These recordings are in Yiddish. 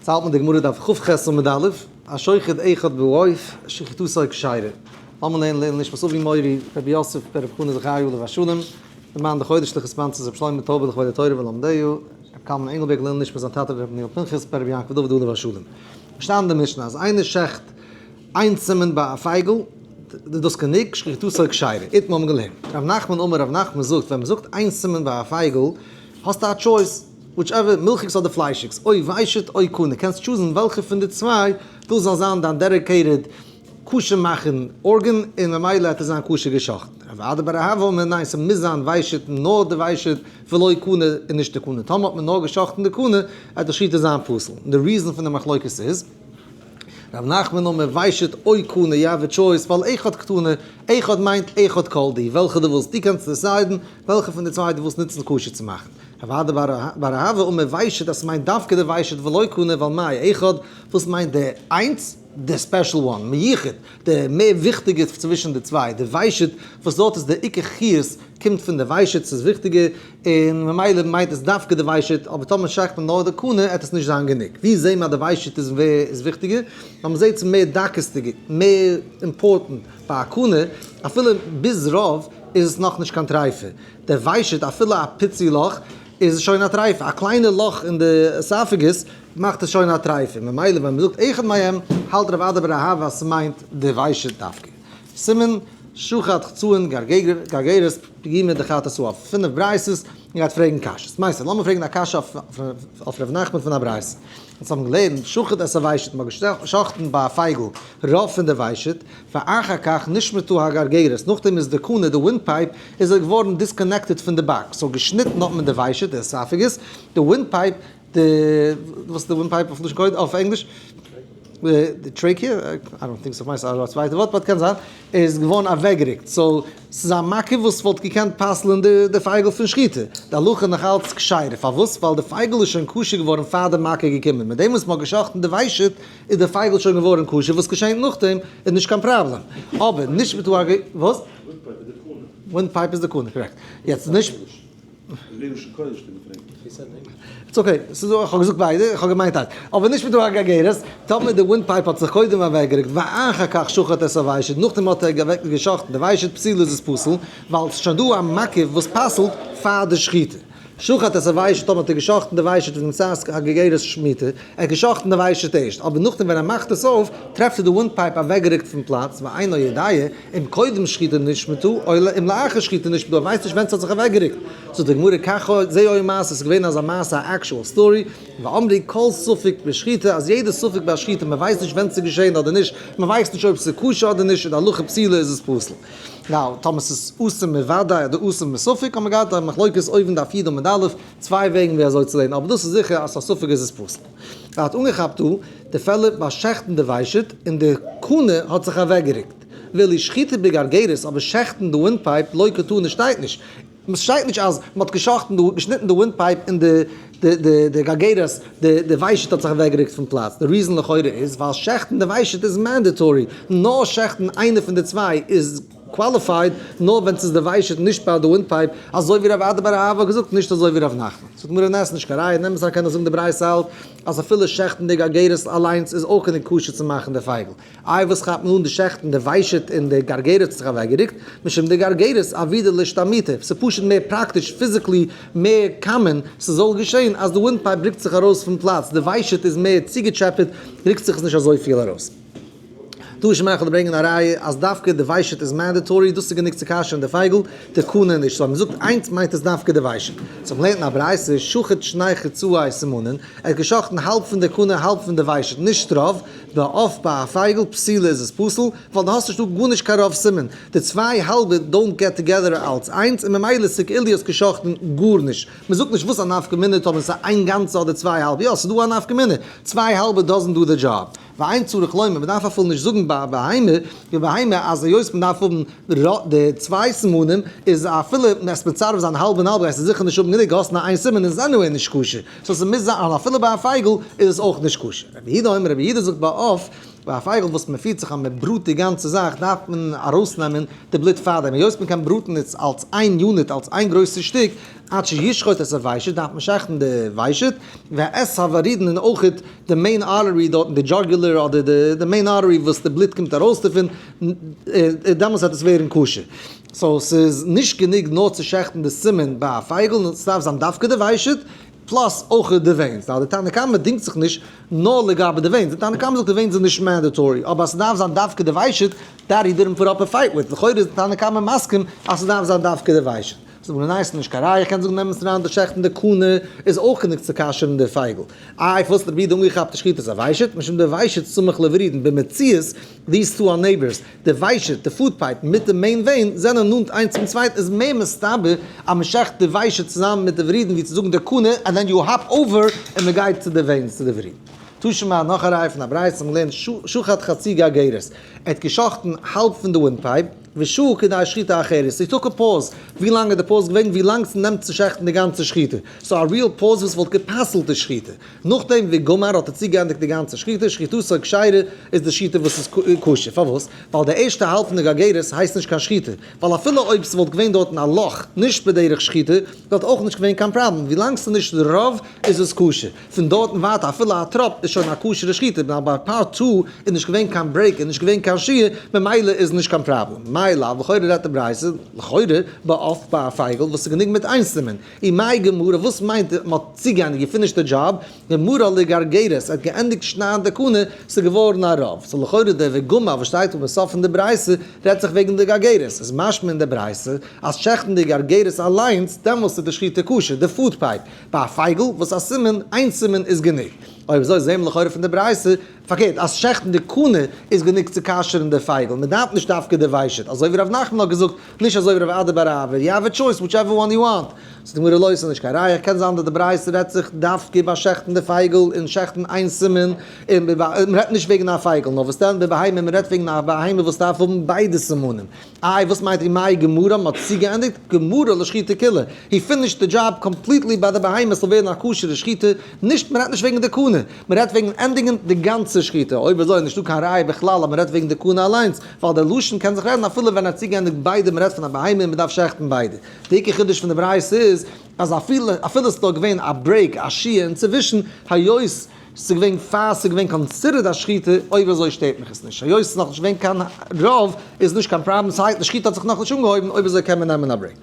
יעצט האלט מען די גמרא דף כ"ח עמוד א', השוחט אחד בעוף שחיטתו כשרה. לאמיר לערנען לעילוי נשמת אבי מורי רבי יוסף בן רבי חנא זכרי' עליו השלום, למען די חודש לכספנצס רבי שלמה טויבער לכבוד התורה ולומדיה, רבי קלמן ענגלבערג לעילוי נשמת זיין טאטע רבי דניאל פנחס בן רבי יעקב דוד עליו השלום. געשטאנען אין די משנה אז איינער שעכט איין סימן ביי א פייגל איז דאס גענוג שחיטתו כשרה. איתמר האבן געלערנט. רב נחמן אמר רב נחמן זאגט ווען מען זאגט איין סימן ביי א פייגל האסטו א choice. Whichever, מילכיגס אדער פליישיגס, אוי וויישעט אוי קנה, קענסט choose ן וועלכע פון די צוויי דאס זאל זיין דיין dedicated כשר מאכן organ און ממילא העט עס זיין כשר געשאכטן. רב אדא בר אהבה אמר ניין ס'מוז זיין וויישעט נאר די וויישעט ולא קנה און נישט די קנה, טאמער האט מען נאר געשאכטן די קנה העט די שחיטה זיין פסול, און די reason פון די מחלוקת איז. רב נחמן אמר וויישעט אוי קנה you have a choice ווייל אחד קתני אחד מיינט אחד כל דהו וועלכע דו ווילסט דו קענסט decide ן וועלכע פון די צוויי דו ווילסט נוצן כשר צו מאכן. רב אדא בר אהבה אמר וויישעט אז ס'מיינט דווקא די וויישעט ולא קנה ווייל מאי אחד וואס מיינט די איינס די special one מיוחד די מער וויכטיגע צווישן די צוויי די וויישעט וואס דארט איז די עיקר חיות קומט פון די וויישעט ס'איז וויכטיגער און ממילא מיינט עס דווקא די וויישעט אבער טאמער שעכט מען נאר די קנה עט עס נישט זיין גענוג ווי זעהן מיר אז די וויישעט איז איז וויכטיגער ווייל מ'זעהט ס'איז מער דקות'דיגער מער important ביי א קנה אפילו ביז רוב איז עס נאכנישט קיין טריפה. דער וויישעט אפילו א פיצי לאך איז שוין א טרייפה, א קליינע לאך אין די esophagus מאכט עס שוין א טרייפה, ממילא ווען מ'זאגט אחד מהם האלט רב אדא בר אהבה אז ס'מיינט די וויישעט דווקא. סימן, שחט חצאין גרגרת פגימה דחטאת העוף, פינף ברייתות, און גייט פרעגן קשיות. מייסד, לאמיר פרעגן א קשיא אויף ר' נחמן פון א ברייתא. אונז האבן געלערנט שחט את הוושט, מ'האט געשחט'ן ביי א פייגל רוב פון די וויישעט, ואחר כך נשמטה הגרגרת, נאכדעם איז די קנה, די windpipe, איז ער געווארן disconnected פון די באק, so געשניטן האט מען די וויישעט, די esophagus, די windpipe, די, וואס איז די windpipe אויף לשון קודש, אויף ענגליש? די trachea? I don't think so, כ'מיין ס'איז א צווייטע ווארט but קען זיין, איז געווארן אוועקגעריקט, so ס'איז א מכה וואס וואלט געקענט פסל'ען די פייגל פון שחיטה, די הלכה איז נאך אלץ כשרה, פארוואס? ווייל די פייגל איז שוין כשר געווארן פאר די מכה איז געקומען, מיט דעם וואס מ'האט געשחט'ן די וויישעט איז די פייגל שוין געווארן כשר, וואס געשענט נאכדעם איז נישט קיין פראבלעם, אבער נישט מיט א וואס? windpipe איז די קנה, correct. יעצט נישט. It's okay, ס'איז דא, איך האב געזאגט ביידע, איך האב געמיינט איינס. אבער נישט מיט א גרגרת, טאמער די windpipe האט זיך קודם אוועקגערוקט ואחר כך שחט את הוושט, נאכדעם האט ער געשחט'ן די וויישעט, פסולה איז עס פסול, ווייל ס'איז שוין דא א מקיף וואס פסל'ט פאר די שחיטה. שחט את הוושט טאמער האט ער געשחט'ן די וויישעט ונמצאת הגרגרת שמוטה, ער האט געשחט'ן די וויישעט ערשט, אבער נאכדעם ווען ער מאכט עס אויף, טרעפט ער די windpipe אוועקגערוקט פון פלאץ, ואינו יודע, אם קודם שחיטה נשמטה, או אם לאחר שחיטה נשמטה, ער ווייסט נישט ווען ס'האט זיך אוועקגערוקט. זאגט די גמרא כך זה היה מעשה, ס'איז געווען אזא מעשה א actual story, ואמרו כל ספק בשחיטה, אז יעדע ספק ביי שחיטה, מ'ווייסט נישט ווען ס'איז געשען אדער נישט, מ'ווייסט נישט אויב ס'איז כשר אדער נישט, איז די הלכה פסולה איז עס פסול. Now, טאמער ס'איז אסור מוודאי אדער אסור מספק, האט מען געהאט א מחלוקת אויבן דף י' עמוד א', צוויי וועגן ווי אזוי צו לערנען, אבער דאס איז זיכער אז ס'איז א ספק איז עס פסול. ער האט אנגעכאפט דא די פעלער ביי שעכטן די וויישעט און די קנה האט זיך אוועקגערוקט. ואילו שחיטה בגרגרת אבער שעכטן די windpipe לא קתני שטייט נישט. ס'שטייט נישט אז מ'האט געשאכטן די געשניטן די windpipe און די די די די גרגרת די די וויישעט האט זיך אוועקגערוקט פון פלאץ. די reason לכאורה איז ווייל שעכטן די וויישעט איז mandatory. נאר שעכטן איינע פון די צוויי איז qualified נאר ווען ס'איז די וויישעט נישט ביי די windpipe אזוי ווי רב אדא בר אהבה האט געזאגט נישט אזוי ווי רב נחמן. זאגט מרן עס נישט קיין ראיה נעם עס אן קען ער זאגן די ברייתא האלט אז אפילו שעכטן די גרגרת אליינס איז אויך גענוג כשר צו מאכן די פייגל. איי וואס כאפט מען אן די שעכטן די וויישעט און די גרגרת האט זיך אוועקגערוקט, משום די גרגרת עבידא לאשתמוטי, ס'איז פשוט מער פראקטיש physically מער common ס'זאל געשען אז די windpipe רוקט זיך ארויס פון פלאץ, די וויישעט איז מער צוגעטשעפעט רוקט זיך עס נישט אזויפיל ארויס. דא איז שמעכל ברענגען א ראיה אז דווקא די וויישעט איז mandatory, דאס איז גענוג צו כשר'ן די פייגל, די קנה נישט, so אז מ'זאגט איינס מיינט עס דווקא די וויישעט. So מ'לערנט אין א ברייתא שחט שני חצאי סימנין, ער האט געשחט'ן האלב פון די קנה האלב פון די וויישעט, נישט רוב, בעוף ביי א פייגל פסולה איז עס פסול, ווייל דו האסט נישט דא גארנישט קיין רוב סימן, די צוויי האלבע don't get together אלץ איינס און ממילא ס'כאילו האסט געשחט'ן גארנישט, מ'זאגט נישט וואס א נפקא מינה טאמער ס'איז איין גאנצע אדער צוויי האלבע, יא ס'איז דא א נפקא מינה, צוויי האלבע doesn't do the job. ואין צריך לומר, מ'דארף אפילו נישט זאגן ביי א בהמה, ווי בהמה אז היות מ'דארף האבן די צוויי סימנים, איז אפילו עס מצרף זיין האלב און האלב גייסטו זיכער נישט האבן גענוג, האסט נאר איין סימן איז עס anyway נישט כשר, so ס'מוז זיין אז אפילו ביי א פייגל איז עס אויך נישט כשר. רבי יהודה אומר, רבי יהודה זאגט ביי עוף, ביי א פייגל וואס מען פירט זיך אז מען בראט די גאנצע זאך דארף מען ארויסנעמען די בלוט פארדעם, היות מען קען בראטן עס אלס איין unit אלס איין גרויסע שטיק, עד שישחוט את הוושט דארף מען שעכטן די ושט, ואת הוורידין און אויכעט די main artery דארטן די jugular אדער די main artery וואס די בלוט קומט ארויס דערפון, דעמאלטס וועט עס ווערן כשר. so ס'איז נישט גענוג נאר צו שעכטן די סימן ביי א פייגל, נאר ס'דארף זיין דווקא די ושט, plus אויך די veins. ווייל די תנא קמא דינגט זיך נישט נאר לגבי די veins. די תנא קמא זאגט די veins איז נישט mandatory, אבער אז ס'דארף זיין דווקא די ושט, that he didn't put up a fight with. לכאורה איז די תנא קמא מסכים אז ס'דארף זיין דווקא די ושט. זאגט מען ניין ס'נישט קיין ראיה, איך קען זאגן נעם עס אריין די שעכטן די קנה איז אויך גענוג צו כשר'ן די פייגל. איי פארוואס האט רבי יהודה אנגעכאפט די שחיטת הוושט? משום דוושט סמוך לוורידין, במציאות these two are neighbors, די ושט, די food pipe, מיט די main vein זענען נאנט איינס צום צווייטן איז מער מסתבר אז מ'שעכט די ושט צוזאמען מיט די ורידין ווי צו זאגן די קנה and then you hop over און מ'גייט צו די veins צו די ורידין. תא שמע נאך א ראיה פון א ברייתא האבן געלערנט שחט חצי גרגרת, ער האט געשחטן האלב פון די wind pipe, ושהה כדי שחיטה אחרת, he took a pause, ווי לאנג איז די pause געווען? ווי לאנג ס'נעמט צו שעכטן די גאנצע שחיטה, so א real pause וואס וואלט גע'פסל'ט די שחיטה. נאכדעם וגמר האט ער צוגעענדיגט די גאנצע שחיטה, שחיטתו כשרה איז די שחיטה וואס איז כשר, פארוואס? ווייל די ערשטע האלב פון די גרגרת הייסט נישט קיין שחיטה, ווייל אפילו אויב ס'וואלט געווען דארטן א לאך נישט בדרך שחיטה וואלט אויך נישט געווען קיין פראבלעם, ווילאנג ס'איז נישט רוב איז עס כשר, פון דארטן ווייטער אפילו א טראפ איז שוין א כשר'ע שחיטה, ווייל ביי part two איז נישט געווען קיין break און נישט געווען קיין שיעור, ממילא איז נישט קיין פראבלעם. מאי לאו, לכאורה רעדט די ברייתא, לכאורה, בעוף ביי א פייגל וואס איז גענוג מיט איין סימן, ומאי גמרה, וואס מיינט מען האט צוגעענדיגט, גע finish ט די דזשאב, גמרה לגרגרת, ער האט געענדיגט שניידן די קנה, ס'איז געווארן א רוב, so לכאורה די וגמר וואס שטייט אויפן סוף פון די ברייתא רעדט זיך וועגן די גרגרת, איז משמע אין די ברייתא אז שעכטן די גרגרת אליינס דעמאלסט איז די שחיטה כשר, די food pipe, ביי א פייגל וואס א סימן, איין סימן איז גענוג. אויב אזוי זעהן מיר לכאורה פון די ברייתא פארקערט אז שעכטן די קנה איז גענוג צו כשר'ן די פייגל, מען דארף נישט דווקא די ושט, אזוי ווי ר' נחמן האט געזאגט, נישט אזוי ווי רב אדא בר אהבה, you have a choice whichever one you want. זאגט די גמרא לא ס'איז נישט קיין ראיה, קען זיין אז די ברייתא רעדט זיך דווקא ביי שעכטן די פייגל און שעכטן איין סימן, און מען רעדט נישט וועגן א פייגל, נאר וואס דען בבהמה, מען רעדט וועגן א בהמה וואס דארף האבן ביידע סימנים. איי וואס מיינט ומאי גמרה, מען האט צוגעענדיגט, גמרה לשחיטה כולה, he finished the job completely ביי די בהמה ס'זאל ווערן א כשר'ע שחיטה, נישט מען רעדט נישט וועגן די קנה, מען רעדט וועגן ענדיגן די גאנצע שחיטה, אויב אזוי איז נישטא קיין ראיה בכלל אז מען רעדט וועגן די קנה אליינס, ווייל דער לשון קען זיך רעדן אפילו ווען ער האט צוגעענדיגט ביידע, מען רעדט פון א בהמה און מען דארף שעכטן ביידע. די עיקר חידוש פון די ברייתא איז אז אפילו אפילו ס'איז דא געווען א break א שהייה אינצווישן, היות ס'איז געווען פאר ס'איז געווען considered א שחיטה, אויב אזוי שטערט מיך עס נישט, היות ס'איז נאכנישט געווען קיין רוב איז נישט קיין פראבלעם, ס'הייסט די שחיטה האט זיך נאכנישט אנגעהויבן, אויב אזוי קען מען נעמען א break.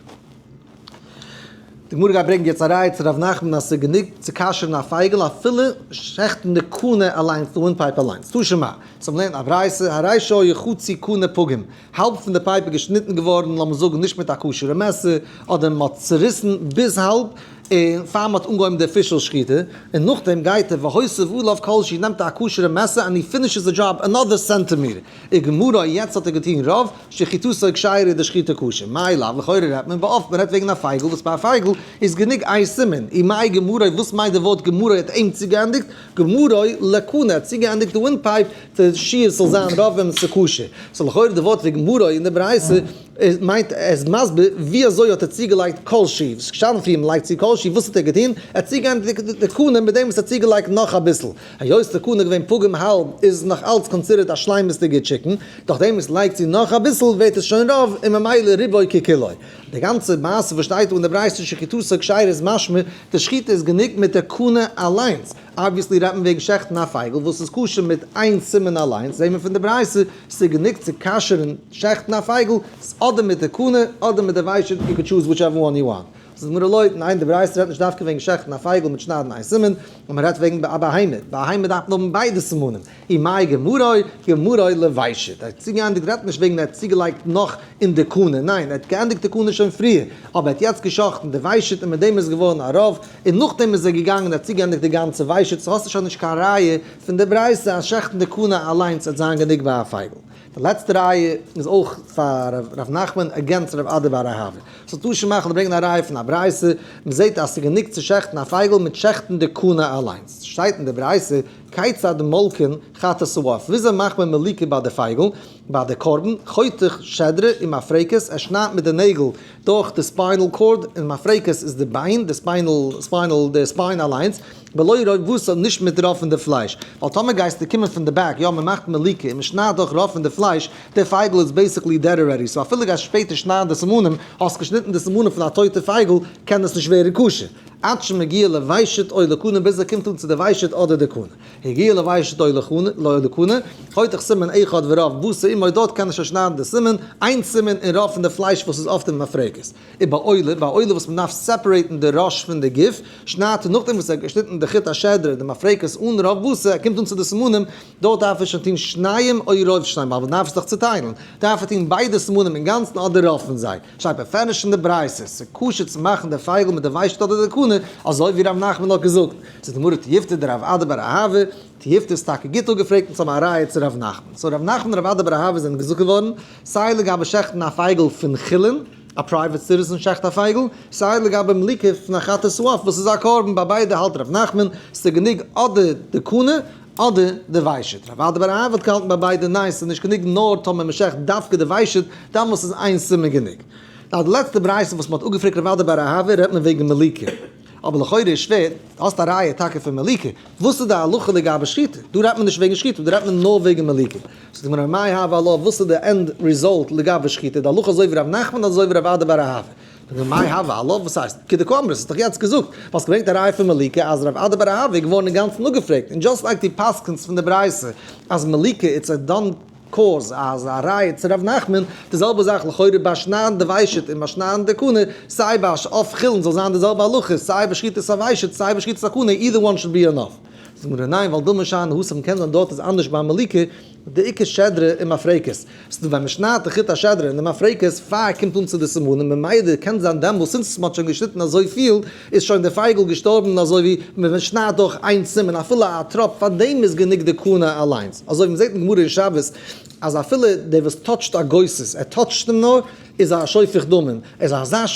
די גמרא גייט ברענגען יעצט א ראיה צו ר' נחמן אז ס'איז גענוג צו כשר'ן א פייגל אפילו שעכטן די קנה אליינס, די wind pipe אליינס. תא שמע, סאו מ'לערנט א ברייתא, הרי שהיה חצי קנה פגום, האלב פון די pipe איז געשניטן געווארן, לאמיר זאגן נישט מיט א כשר'ע מעסער, אדער מ'האט צוריסן ביז האלב, און פאר מ'האט אנגעהויבן די official שחיטה, און נאכדעם גייט ער והוסיף עליו כל שהוא, נעמט ער א כשר'ע מעסער and he finishes the job another centimeter. וגמרה, יעצט האט ער געטון רוב, שחיטתו כשרה די שחיטה כשר, מאי לאו, לכאורה רעדט מען בעוף, מען רעדט וועגן א פייגל, וואס ביי א פייגל איז גענוג איין סימן, ומאי גמרה, וואס מיינט די ווארט גמרה האט אים צוגעענדיגט, גמרה לקנה, האט צוגעענדיגט די wind pipe, די שיעור ס'זאל זיין רוב און ס'כשר, so לכאורה די ווארט וגמרה אין די ברייתא מיינט ער איז מסביר ווי אזוי האט ער צוגעלייגט כל שהוא, וואס איז געשטאנען פריער מ'לייגט צו כל שהוא, וואס האט ער געטון, ער האט צוגעענדיגט די קנה מיט דעם וואס ער האט צוגעלייגט נאך אביסל. היות די קנה געווען פגום האלב איז עס נאך אלץ considered א שלימות'דיגע chicken, דורך דעם וואס לייגט צו נאך אביסל ווערט עס שוין רוב און ממילא רובו ככולו. די גאנצע מעשה וואס שטייט דא אין די ברייתא שחיטתו כשרה איז משמע די שחיטה איז גענוג מיט די קנה אליינס, obviously רעדט מען וועגן שעכטן א פייגל וואס איז כשר מיט איין סימן אליינס, זעהן מיר פון די ברייתא ס'איז גענוג צו כשר'ן שעכטן א פייגל אדער מיט די קנה אדער מיט די ושט, you can choose whichever one you want. זאגט די גמרא לא, ניין די ברייתא רעדט נישט דווקא וועגן שעכטן א פייגל מיט שניידן איין סימן, נאר מען רעדט וועגן א בהמה, בהמה דארף מען האבן ביידע סימנים, ומאי גמרו, גמרו לוושט, ער האט צוגעענדיגט רעדט נישט וועגן ער האט צוגעלייגט נאך אין די קנה, ניין ער האט געענדיגט די קנה שוין פריער, אבער ער האט יעצט געשאכטן די ושט און מיט דעם איז געווארן א רוב, און נאכדעם איז ער געגאנגען און האט צוגעענדיגט די גאנצע ושט, so האסטו שוין נישט קיין ראיה פון די ברייתא אז שעכטן די קנה אליינס וועט זיין גענוג ביי א פייגל. די לעצטע ראיה איז אויך פאר ר' נחמן against רב אדא בר אהבה. ס'זאל תא שמע כ'וועל ברענגען א ראיה פון א ברייתא, מ'זעט אז ס'איז גענוג צו שעכטן א פייגל מיט שעכטן די קנה אליינס. שטייט אין די ברייתא, כיצד מולקין חטאת העוף, וויאזוי מאכט מען מליקה ביי די פייגל, ביי די קרבן, חותך שדרה ומפרקת, ער שניידט מיט די נעגל דורך די spinal cord, און מפרקת איז די ביין, די spinal, spinal, די spine אליינס, בלא רוב בשר, נישט מיט רוב פון די פלייש, ווייל טאמער גייסטו קומען פון די back, יא מען מאכט מליקה און מען שניידט דורך רוב פון די פלייש, די פייגל איז basically dead already, so אפילו גייסט שפעטער שניידן די סימנים, האסט געשניטן די סימנים פון א טויטע פייגל, קען עס נישט ווערן כשר. עד שמגיע לוושט או לקנה ביז ער קומט אן צו די ושט אדער די קנה. הגיע לוושט או לקנה, חותך סימן אחד ורוב בשר עמו דארט קען ער שוין שניידן די סימן, איין סימן און רוב פון די פלייש וואס איז אויף די מפרקת. ובעולה, ביי עולה וואס מען דארף separate ן די ראש פון די גוף, שניידט ער נאכדעם וואס ער האט געשניטן די חוט השדרה, די מפרקת אן רוב בשר, ער קומט אן צו די סימנים, דארט דארף ער שוין טון שניים או רוב שניים, ווייל מען דארף עס דאך צוטיילן, דארף ער טון ביידע סימנים אינגאנצן אדער רוב פון זיי. שטייט בפירוש אין די ברייתא, ס'איז כשר צו מאכן די פייגל מיט די ושט אדער די קנה, אזוי ווי ר' נחמן האט געזאגט. זאגט די גמרא תיובתא דרב אדא בר אהבה, תיובתא איז טאקע גוט אפגעפרעגט אונז האבן א ראיה צו ר' נחמן. so ר' נחמן און רב אדא בר אהבה זענען געזאגט געווארן, סיי לגבי שעכטן א פייגל פון חולין, א private citizen שעכט א פייגל, סיי לגבי מליקה פון א חטאת העוף וואס איז א קרבן, ביי ביידע האלט ר' נחמן ס'איז גענוג אדער די קנה אדער די ושט. רב אדא בר אהבה האט געהאלטן ביי ביידע ניין ס'איז נישט גענוג נאר טאמער מ'שעכט דווקא די ושט, דאמאלס איז איין סימן גענוג. נאר די לעצטע ברייתא וואס מ'האט אפגעפרעגט רב אדא בר אהבה רעדט מען וועגן מליקה. אבער לכאורה איז שווער, האסט א ראיה טאקע פון מליקה, וואס איז די הלכה לגבי שחיטה? דא רעדט מען נישט וועגן שחיטה, דא רעדט מען נאר וועגן מליקה. זאגט די גמרא מאי הוה עלה, וואס איז די end result לגבי שחיטה? די הלכה אזוי ווי רב נחמן אדער אזוי ווי רב אדא בר אהבה? זאגט די גמרא מאי הוה עלה, וואס הייסט? כדקאמרת, האסט דאך יעצט געזאגט, האסט געברענגט א ראיה פון מליקה אז רב אדא בר אהבה איז געווארן אינגאנצן אפגעפרעגט, און just like דו פסק'נסט פון די ברייתא אז מליקה it's a done cause אז א ראיה צו ר' נחמן, די זעלבע זאך לכאורה ביי שניידן די ושט און ביי שניידן די קנה, סיי ביי עוף חולין זאל זיין די זעלבע הלכה, סיי ביי שחיטת הוושט סיי ביי שחיטת הקנה, either one should be enough. זאגט די גמרא ניין ווייל דילמא שאני התם קען זיין דארט איז אנדערש ביי מליקה, די עיקר שדרה און מפרקת, ס'דא ווען מ'שניידט די חוט השדרה און די מפרקת פאר קומט אן צו די סימנים ממילא קען זיין דעמאלס since מ'האט שוין געשניטן אזויפיל איז שוין די פייגל געשטארבן אזוי ווי ווען מ'שניידט דורך איין סימן אפילו א טראפ פאר דעם איז גענוג די קנה אליינס אזוי ווי מ'זעט אין גמרא אין שבת אז אפילו דער וואס touch ט א גוסס ער touch ט אים נאר איז א שופך דמים איז אזא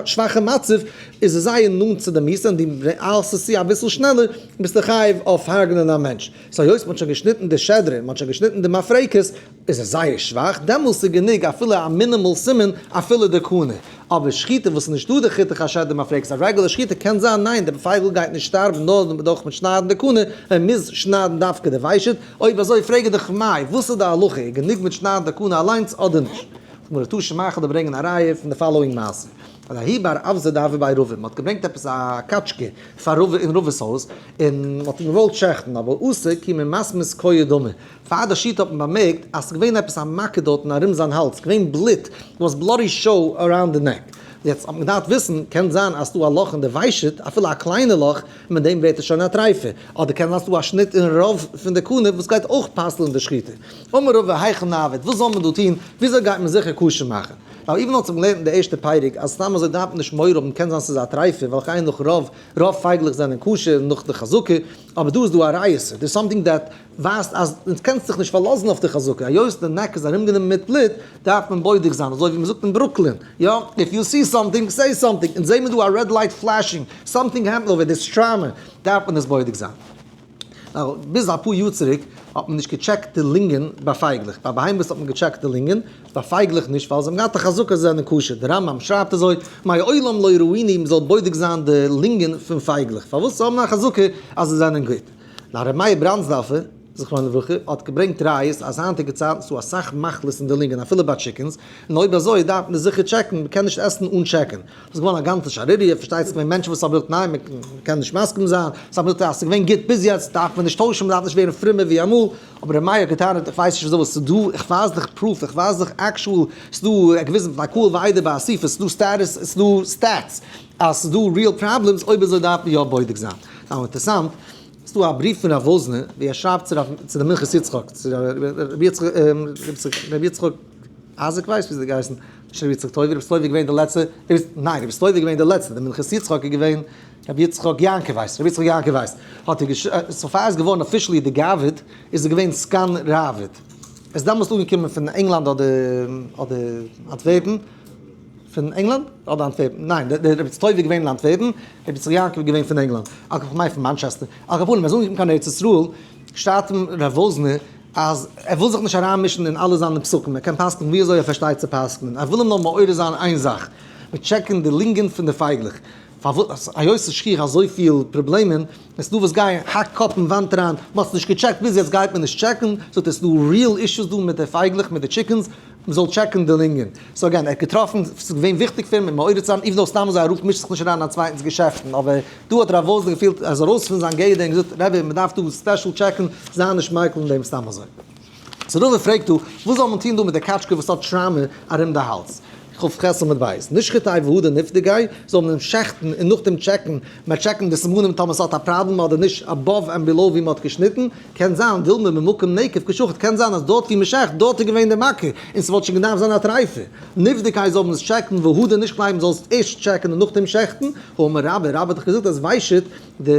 שוואכע מצב איז עס זייער נאנט צו די מיתה און דו איילסט עס צו אביסל שנעלער ביסטו חייב אויף הרג'נען א מענטש. so היות מ'האט שוין געשניטן די שדרה און מ'האט שוין געשניטן די מפרקת איז עס זייער שוואך, דעמאלס איז גענוג אפילו א minimal סימן אפילו די קנה. אבער שחיטה וואס איז נישטא די חותך השדרה מפרקת, א רעגולער שחיטה קען זיין ניין די פייגל גייט נישט שטארבן נאר דורך מיט שניידן די קנה, מען מוז שניידן דווקא די ושט, אויב אזוי פרעג איך דיך מאי, וואס איז די הלכה, איז גענוג מיט שניידן די קנה אליינס אדער נישט? זאגט מיר ר' תשמע איך וועל דיר ברענגען א ראיה פון די following מעשה. אז ההוא בר אווזא דהוה בי רבא, מען האט געברענגט עפעס א קאטשקע פאר רבא אין רבא'ס הויז, און מען האט אים געוואלט שעכטן, אבער אתא כי ממסמס כוהי דמא, פאר די שחיטה האט מען באמערקט אז ס'איז געווען עפעס א מכה דארטן ארום זיין האלז, געווען בלוט, was bloody show around the neck, יעצט האט מען געדארפט וויסן, קען זיין אז ס'דא א לאך אין די ושט, אפילו א קליינע לאך, און מיט דעם ווערט עס שוין א טריפה, אדער קען זיין ס'דא א שניט אין רוב פון די קנה וואס גייט אויך פסל'ן די שחיטה. אמר רבא היכי נעביד, וואס זאל מען דא טון, וויאזוי גייט מען זיכער כשר מאכן? ווייל even האט זיך געלערנט אין די ערשטע פרק אז סתם אזוי דארף מען נישט מורא האבן קען זיין ס'איז א טריפה ווייל כ'גיי נאך רוב רוב פייגלעך זענען כשר נאך די חזקה אבער דא איז דא א ריעותא there's something that ווייזט אז אונז קענסט זיך נישט פארלאזן אויף די חזקה היות די neck איז ארומגענומען מיט בלוט דארף מען בודק זיין אזוי ווי מ'זאגט אין ברוקלין יא if you see something say something אונז זעמיר דא א red light flashing something happened over there's trauma דארף מען עס בודק זיין. נאר ביז אפאר יאר צוריק האט מען נישט געטשעקט די לונגען ביי פייגלעך, ביי בהמות האט מען געטשעקט די לונגען, ביי פייגלעך נישט ווייל זיי האבן געהאט א חזקה זיי זענען כשר, די רמב ם שרייבט אזוי, מעולם לא ראינו מען זאל בודק זיין די לונגען פון פייגלעך, פארוואס זיי האבן א חזקה אז זיי זענען גוט. נאר ר' מאיר בראנדסדארפער זכרונו לברכה האט געברענגט ראיות אז היינטיגע צייטן איז דא אסאך מחלות אין די לונגען אפילו ביי chickens, און אויב אזוי דארף מען זיכער טשעקן, מען קען נישט עסן אן טשעקן. ס'איז געווארן א גאנצע שערוריה, פארשטייט זיך ווען מענטשן וואס האבן געזאגט ניין מען קען נישט מסכים זיין, זיי האבן געזאגט אז ס'איז געווען גוט ביז יעצט דארף מען נישט טוישן, מ'דארף נישט ווערן פרומער ווי אמאל, אבער ר' מאיר האט געטענה'ט איך ווייס נישט וויאזוי ס'איז דא, איך ווייז דיך proof, איך ווייז דיך actual, ס'איז דא געוויזן פון א קהל ועדה באסיפה, ס'איז דא status, ס'איז דא stats, אז ס'איז דא real problems, אויב אזוי דארף מען יא בודק זיין. נאר אינטערעסאנט, ס'איז דא א בריוו פון רב וואזנער ווי ער שרייבט צו די מנחת יצחק, צו רבי יצחק אייזיק ווייס ווי זיי געהייסן, נישט רבי יצחק טויבער, רבי טויבער איז געווען די לעצטע, ניין רבי טויבער איז געווען די לעצטע, די מנחת יצחק איז געווען רבי יצחק יעקב ווייס, רבי יצחק יעקב ווייס האט ער געש, so פאר ער איז געווארן officially די גאבד איז ער געווען סגן ראבד, ער איז דעמאלסט אנגעקומען פון ענגלאנד אדער אדער אנטווערפן. פון ענגלאנד אדער אנטווערפן? ניין, דער רבי יצחק טובי' איז געווען אין אנטווערפן, רבי יצחק יעקב איז געווען פון ענגלאנד, על כל פנים כ'מיין פון מאנטשעסטער, על כל פנים ער איז אנגעקומען קיין ארץ ישראל, שטייט אים רב וואזנער אז ער וויל זיך נישט אריינמישן אין אלע זיינע פסקים, ער קען פסק'נען ווי אזוי ער פארשטייט צו פסק'נען, ער וויל אים נאר מעורר זיין איין זאך, מיט טשעקן די לונגען פון די פייגלעך, פארוואס היות ס'איז שכיח אזויפיל פראבלעמען, עס איז דא וואס גייען האק קאפ אין וואנט אריין, מ'האט עס נישט געטשעקט ביז יעצט גייט מען נישט טשעקן, זאגט ער ס'איז דא real issues דא מיט די פייגלעך מיט די chickens, מ'זאל טשעקן די לונגען. so again, ער האט געטראפן, ס'איז געווען וויכטיג פאר אים מעורר צו זיין, even though סתם אזוי א רב מישט זיך נישט אריין אין א צווייטנס געשעפטן, אבער דא האט רב וואזנער געפילט ער איז ארויס פון זיין גדר און געזאגט רבי מ'דארף דא special טשעקן, זיי נישט מיקל אין דעם סתם אזוי. so רבא פרעגט דא, וואס זאל מען טון דא מיט די קאטשקע וואס האט trauma ארום די האלז? כ"ח עמוד ב', נשחטיה והדר נבדקיה, זאל מען אים שעכטן און נאכדעם טשעקן, מען טשעקן די סימנים טאמער ס'האט א פראבלעם אדער נישט above and below ווי מ'האט געשניטן, קען זיין דילמא ממקום נקב קשחט, קען זיין אז דארט ווי מ'שעכט דארט איז געווען די מכה און ס'וואלט שוין געדארפט זיין א טרייפה. נבדקיה זאל מען עס טשעקן והדר נשחטיה מ'זאל עס ערשט טשעקן און נאכדעם שעכטן, האמר רבה, רבה האט דאך געזאגט אז ושט די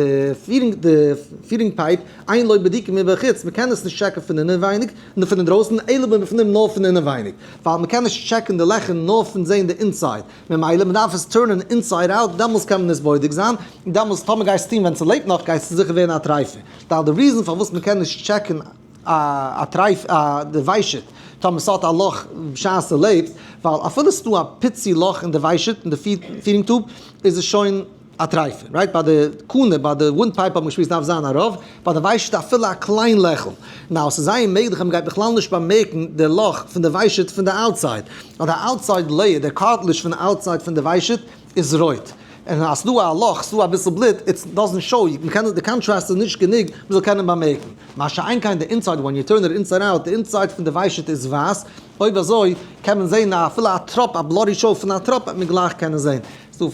feeding די feeding pipe אין לו בדיקה מבחוץ, מ'קען עס נישט טשעקן פון אינעווייניג, נאר פון אינדרויסן, אלא מבפנים נאר פון אינעווייניג, ווייל מ'קען נישט טשעקן די לעכער נאר פון זען די inside, ממילא מ'דארף עס turn ען inside out, דעמאלס קען מען עס בודק זיין, און דעמאלס טאמער גייסטו טון ווען ס'לעבט נאך גייסטו זיכער ווערן א טרייפע. ווייל די reason פארוואס מ'קען נישט טשעקן א טרייף א די ושט טאמער ס'האט א לאך בשעת ס'לעבט, ווייל אפילו ס'דא א פיצי לאך אין די ושט אין די feeding tube איז עס שוין א טרייפע, right? ביי די קנה, ביי די windpipe האט מען געשמועסט דארף זיין א רוב, ביי די ושט אפילו א קליין לעכל. now ס'איז זייער מעגליך אז מ'גייט בכלל נישט באמערקן די לאך פון די ושט פון די outside, ווייל די outside layer, די cartilage פון די outside פון די ושט איז רויט. און אז ס'דא א לאך, ס'דא אביסל בלוט, it doesn't show, מ'קען די קאנטראסט איז נישט גענוג מ'זאל קענען באמערקן. מה שאין כן די inside, when you turn it inside out, די inside פון די ושט איז ווייס, אויב אזוי קען מען זען אפילו א טראפ, א bloody show פון א טראפ וועט מען גלייך קענען זען. ס'דא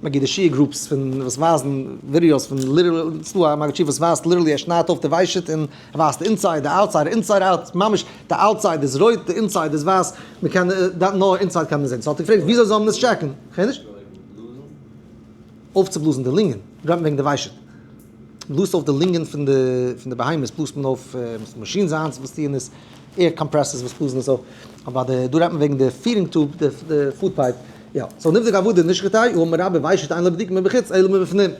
מגידי שיעור groups פון וואס ווייזן ווידיאוס פון literally, ס'דא א מגיד שיעור וואס ווייזט literally ער שניידט אויף די ושט און ער ווייזט די inside, די outside, inside out, ממש די outside איז רויט די inside איז ווייס, מ'קען נאר inside קען מען זען, so האט ער געפרעגט וויאזוי זאל מען עס טשעקן? כ'הער נישט? אויפצובלאזן די לונגען, רעדט מען וועגן די ושט, מ'בלאזט אויף די לונגען פון די פון די בהמות בלאזט מען אויף machines היינט וואס טוען עס, air compressors וואס בלאזן עס אויף, אבער די דא רעדט מען וועגן די feeding tube די food pipe, יא, so נבדקיה והדר נשחטיה, האמר רבה ושט אין לו בדיקה מבחוץ אלא מבפנים.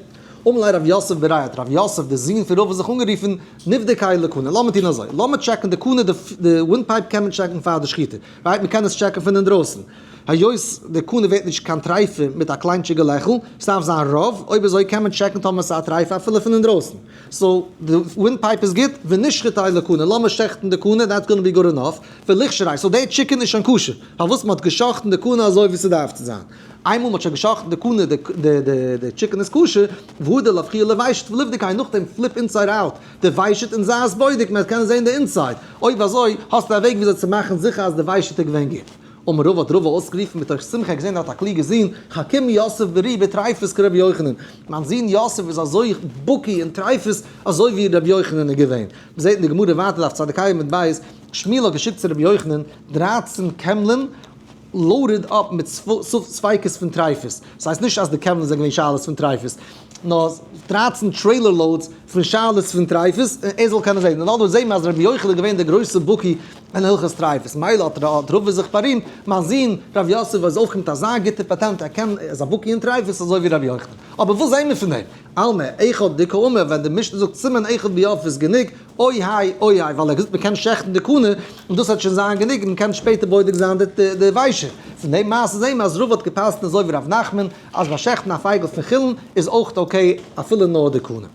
אמר ליה רב יוסף בריה האט רב יוסף די זון פון רבא זיך אנגערופן, נבדקיה לקנה, לאמיר טון אזוי, לאמיר טשעקן די קנה, די wind pipe קען מען טשעקן פאר די שחיטה, right מען קען עס טשעקן פון אינדרויסן, היות די קנה ווערט נישט קיין טרייפה מיט א קליינטשיגע לעכל, ס'דארף זיין רוב, אויב אזוי קען מען טשעקן טאמער ס'איז א טרייפה אפילו פון אינדרויסן. so די wind pipe איז גוט, ונשחטיה לקנה, לאמיר שעכטן די קנה, that's gonna be good enough, וליכשריה, so די chicken איז שוין כשר, פארוואס מ'האט געשאכטן די קנה אזוי ווי ס'דארף צו זיין. איינמאל מ'האט שוין געשאכטן די קנה, די chicken איז כשר, והדר להפכיה לושט וליבדקיה, נאכדעם flip inside out די ושט און זיי עס בודק, מ'וועט קענען זען די inside, אויב אזוי האסטו א וועג וויאזוי צו מאכן זיכער אז די ושט איז געווען גוט. אמר רבא האט רבא אויסגערופן מתוך שמחה געזען ער האט א קלוגע זון, חכים יוסף ברי בטריפות כרבי יוחנן, מיין זון יוסף איז אזוי בקי אין טריפות אזוי ווי רבי יוחנן איז געווען. מ'זעט אין די גמרא ווייטער דף צ"ה עמוד ב', שמואל האט געשיקט צו רבי יוחנן 13 קעמלען loaded up מיט ספיקות פון טריפות, ס'הייסט נישט אז די קעמלען זענען געווען שאלות פון טריפות, נאר 13 trailer loads פון שאלות פון טריפות, און ער זאל קענען זען. און אט דא זעט מען אז רבי יוחנן איז געווען דער גרויסער בקי אין הלכות טריפות, מילא האט רבא זיך בארימט, מיין זון ר' יוסף איז אויך מיט אזא גוטע פאטענט, ער קען, ער איז א בקי אין טריפות אזוי ווי רבי יוחנן. אבער וואס זעהן מיר פון דעם? אלמא, אחד דקאמר, ווען די משנה זאגט סימן אחד ביעף איז גענוג, אוי היי, אוי היי, ווייל ער האט געזאגט מ'קען שעכטן די קנה, און דאס וועט שוין זיין גענוג, און מ'קען שפעטער בודק זיין די ושט. פון דעם מעשה זעהן מיר אז רבא האט גע'פסק'נט אזוי ווי ר' נחמן, אז ביי שעכטן א פייגל פון חולין איז אויך okay אפילו נאר די קנה.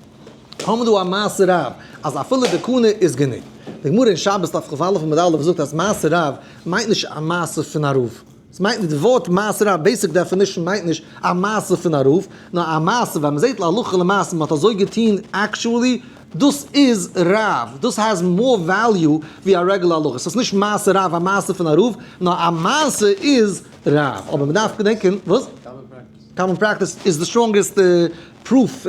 האבן מיר דא א מעשה רב אז אפילו די קנה איז גענוג. די גמרא אין שבת דף כ"א עמוד א' זאגט אז מעשה רב מיינט נישט א מעשה פון א רב. עס מיינט נישט די ווארט מעשה רב basic definition מיינט נישט א מעשה פון א רב, נאר א מעשה ווען מען זעט להלכה למעשה מען האט אזוי געטון actually, דאס איז רב, דאס has more value ווי א רעגולער הלכה. ס'איז נישט מעשה רב א מעשה פון א רב, נאר א מעשה איז רב. אבער מען דארף געדענקען, וואס? common practice איז די strongest proof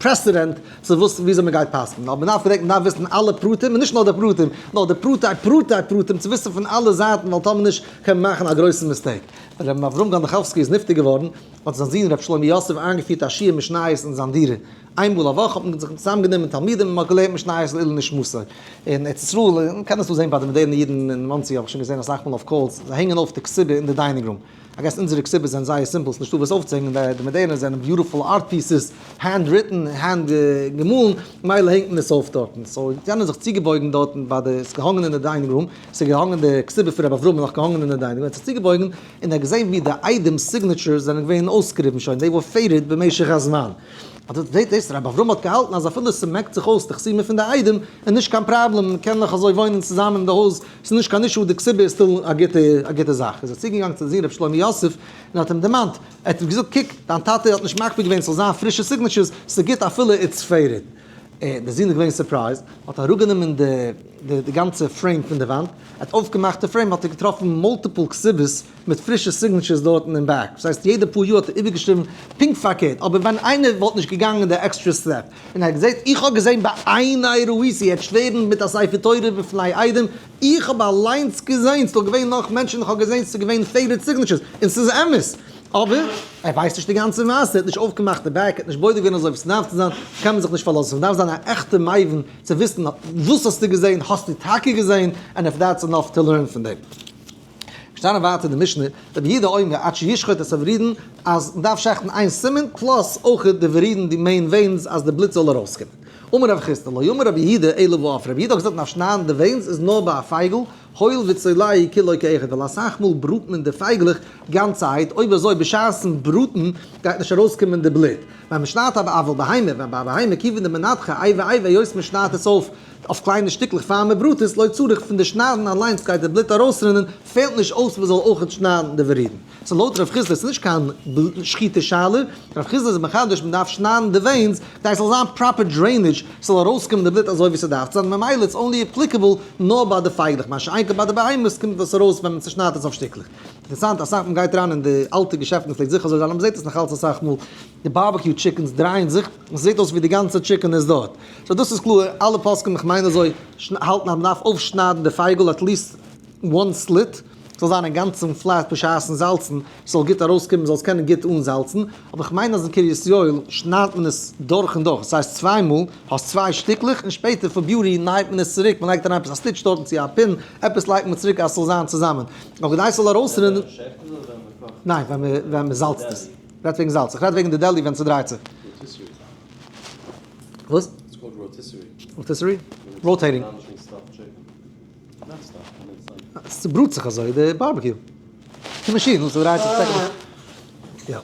precedent צו וואס וויאזוי מען גייט פסק'נען, אבער מען דארף געדענקען מען דארף וויסן אלע פרטים און נישט נאר די פרטים נאר די פרטי פרטי פרטים צו וויסן פון אלע זייטן ווייל טאמער נישט קען מען מאכן א גרויסן mistake. ווען רבי אברהם גאנדאכאווסקי איז נפטר געווארן, האט זיין זון רבי שלמה יוסף איינגעפירט א שיעור משניות אין זיין דירה. איינמאל א וואך האט מען זיך צוזאמגענומען תלמידים און מען האט געלערנט משניות לעילוי נשמתו. אין ארץ ישראל, מען קען עס דא זען ביי די מאדערנע אידן אין מאנסי האב איך שוין געזען אסאך מאל אויף calls, זיי הענגען אויף די כתובה אין די dining room. I guess אונזערע כתובות זענען זייער simple, ס'נישטא וואס אויפצוהענגען, די מאדערנע זענען beautiful art pieces, hand written, hand געמאלן, מילא הענגט מען עס אויף דארטן. so זענען זיך צוגעבויגן דארטן ביי די, ס'איז געהאנגען אין די dining room, ס'איז געהאנגען די כתובה פון רבי אברהם איז נאך געהאנגען אין די dining room, ער האט זיך צוגעבויגן און ער האט געזען ווי די עדים signatures זענען געווען אויסגעריבן שוין, they were faded במשך הזמן. אט זעט אויס רבי אברהם האט געהאלטן אז אפילו ס'מעקט זיך אויס די חתימה פון די עדים איז נישט קיין פראבלעם, מ'קען נאך אזוי וואוינען צוזאמען אין די הויז, ס'איז נישט קיין issue, די כתובה איז still א גוטע זאך. איז ער צוגעגאנגען צו די זון רבי שלמה יוסף און האט אים דערמאנט, ער האט אים געזאגט קוק, דיין טאטע האט נישט מקפיד געווען ס'זאל זיין פרישע signatures, ס'איז גוט אפילו it's faded. דער זון איז געווען surprised, האט אראפגענומען די גאנצע frame פון די וואנט, ער האט אויפגעמאכט די frame האט ער געטראפן multiple כתובות מיט פרישע signatures דארטן אין back, דאס הייסט יעדע פאר יאר האט ער איבערגעשריבן פונקט פארקערט, אבער ווען איינער וואלט נישט געגאנגען די extra step און ער האט געזעהט, איך האב געזעהן בעיני ראיתי, ער האט שווערן מיט א ספר תורה בפני עדים, איך האב אליינס געזעהן, ס'דא געווען נאך מענטשן, איך האב געזעהן ס'איז געווען faded signatures, און ס'איז אמת, אבער ער ווייסט נישט די גאנצע מעשה, ער האט נישט אויפגעמאכט די back, ער האט נישט בודק געווען אזוי ווי ס'דארף צו זיין, קען מען זיך נישט פארלאזן, ס'דארף זיין א עכטע מבין צו וויסן וואס האסטו געזעהן, האסטו טאקע געזעהן, and if that's enough to learn פון דעם. געשטאנען ווייטער די משנה, רבי יהודה אומר עד שישחוט את הוורידין, אז מ'דארף שעכטן איין סימן, plus אויך די ורידין די main veins אז די בלוט זאל ארויסקומען. אמר רב חסדא לא אמר רבי יהודה אלא בעוף, רבי יהודה האט געזאגט מ'דארף שניידן די veins איז נאר ביי א פייגל, הואיל וצולעו כולו כאחד, ווייל אסאך מאל בראט מען די פייגלעך גאנצערהייט, אויב אזוי בשעת'ן בראטן גייט נישט ארויסקומען די בלוט. ווען מ'שניידט א אבל בהמה, ווען ביי א בהמה כיוון דמנתחא איבה איבה היות מ'שניידט עס אויף אויף קליינע שטיקלעך פאר מ'בראט עס, לא צריך פון די שניידן אליינס גייט די בלוט ארויסרינען, פעלט נישט אויס מ'זאל אויכעט שניידן די ורידן. so לויט רב חסדא איז נישט קיין שחיטה שאלה, רב חסדא איז מחדש מ'דארף שניידן די veins כדי ס'זאל זיין proper drainage, ס'זאל ארויסקומען די בלוט אזוי ווי ס'דארף צו זיין, ממילא it's only applicable נאר ביי די פייגלעך, מה שאין כן ביי די בהמות קומט עס ארויס ווען מ'צושניידט עס אויף שטיקלעך. אינטערעסאנט אסאך מאל מ'גייט אריין אין די אלטע געשעפטן פלעגט זיכער אזוי זיין אבער מ'זעט עס נאך אלץ אסאך מאל די barbecue chickens דרייען זיך און ס'זעט אויס ווי די גאנצע chicken איז דארט. so דאס איז קלאר אלע פוסקים איך מיין אזוי האלטן אז מ'דארף אויפשניידן די פייגל at least one slit ס'זאל זיין אינגאנצן flat בשעת'ן זאלצן ס'זאל גוט ארויסקומען מ'זאל עס קענען גוט אנזאלצן, אבער כ'מיין אז אין קרית יואל שניידט מען עס דורך און דורך, ס'הייסט צוויי מאל, האסט צוויי שטיקלעך און שפעטער פאר beauty נייט מען עס צוריק, מ'לייגט אריין עפעס א stitch דארטן צו א pin, עפעס לייגט מען צוריק אז ס'זאל זיין צוזאמען, אבער כדי ס'זאל ארויסרינען. ניין, ווען מ'זאלצט עס. כ'רעד וועגן זאלץ, איך רעד וועגן די deli ווען ס'דרייט זיך. וואס? Rotisserie? Rotating. ס'בראט זיך אזוי די barbecue. די מאשין וואס דרייט זיך טעקע. יא.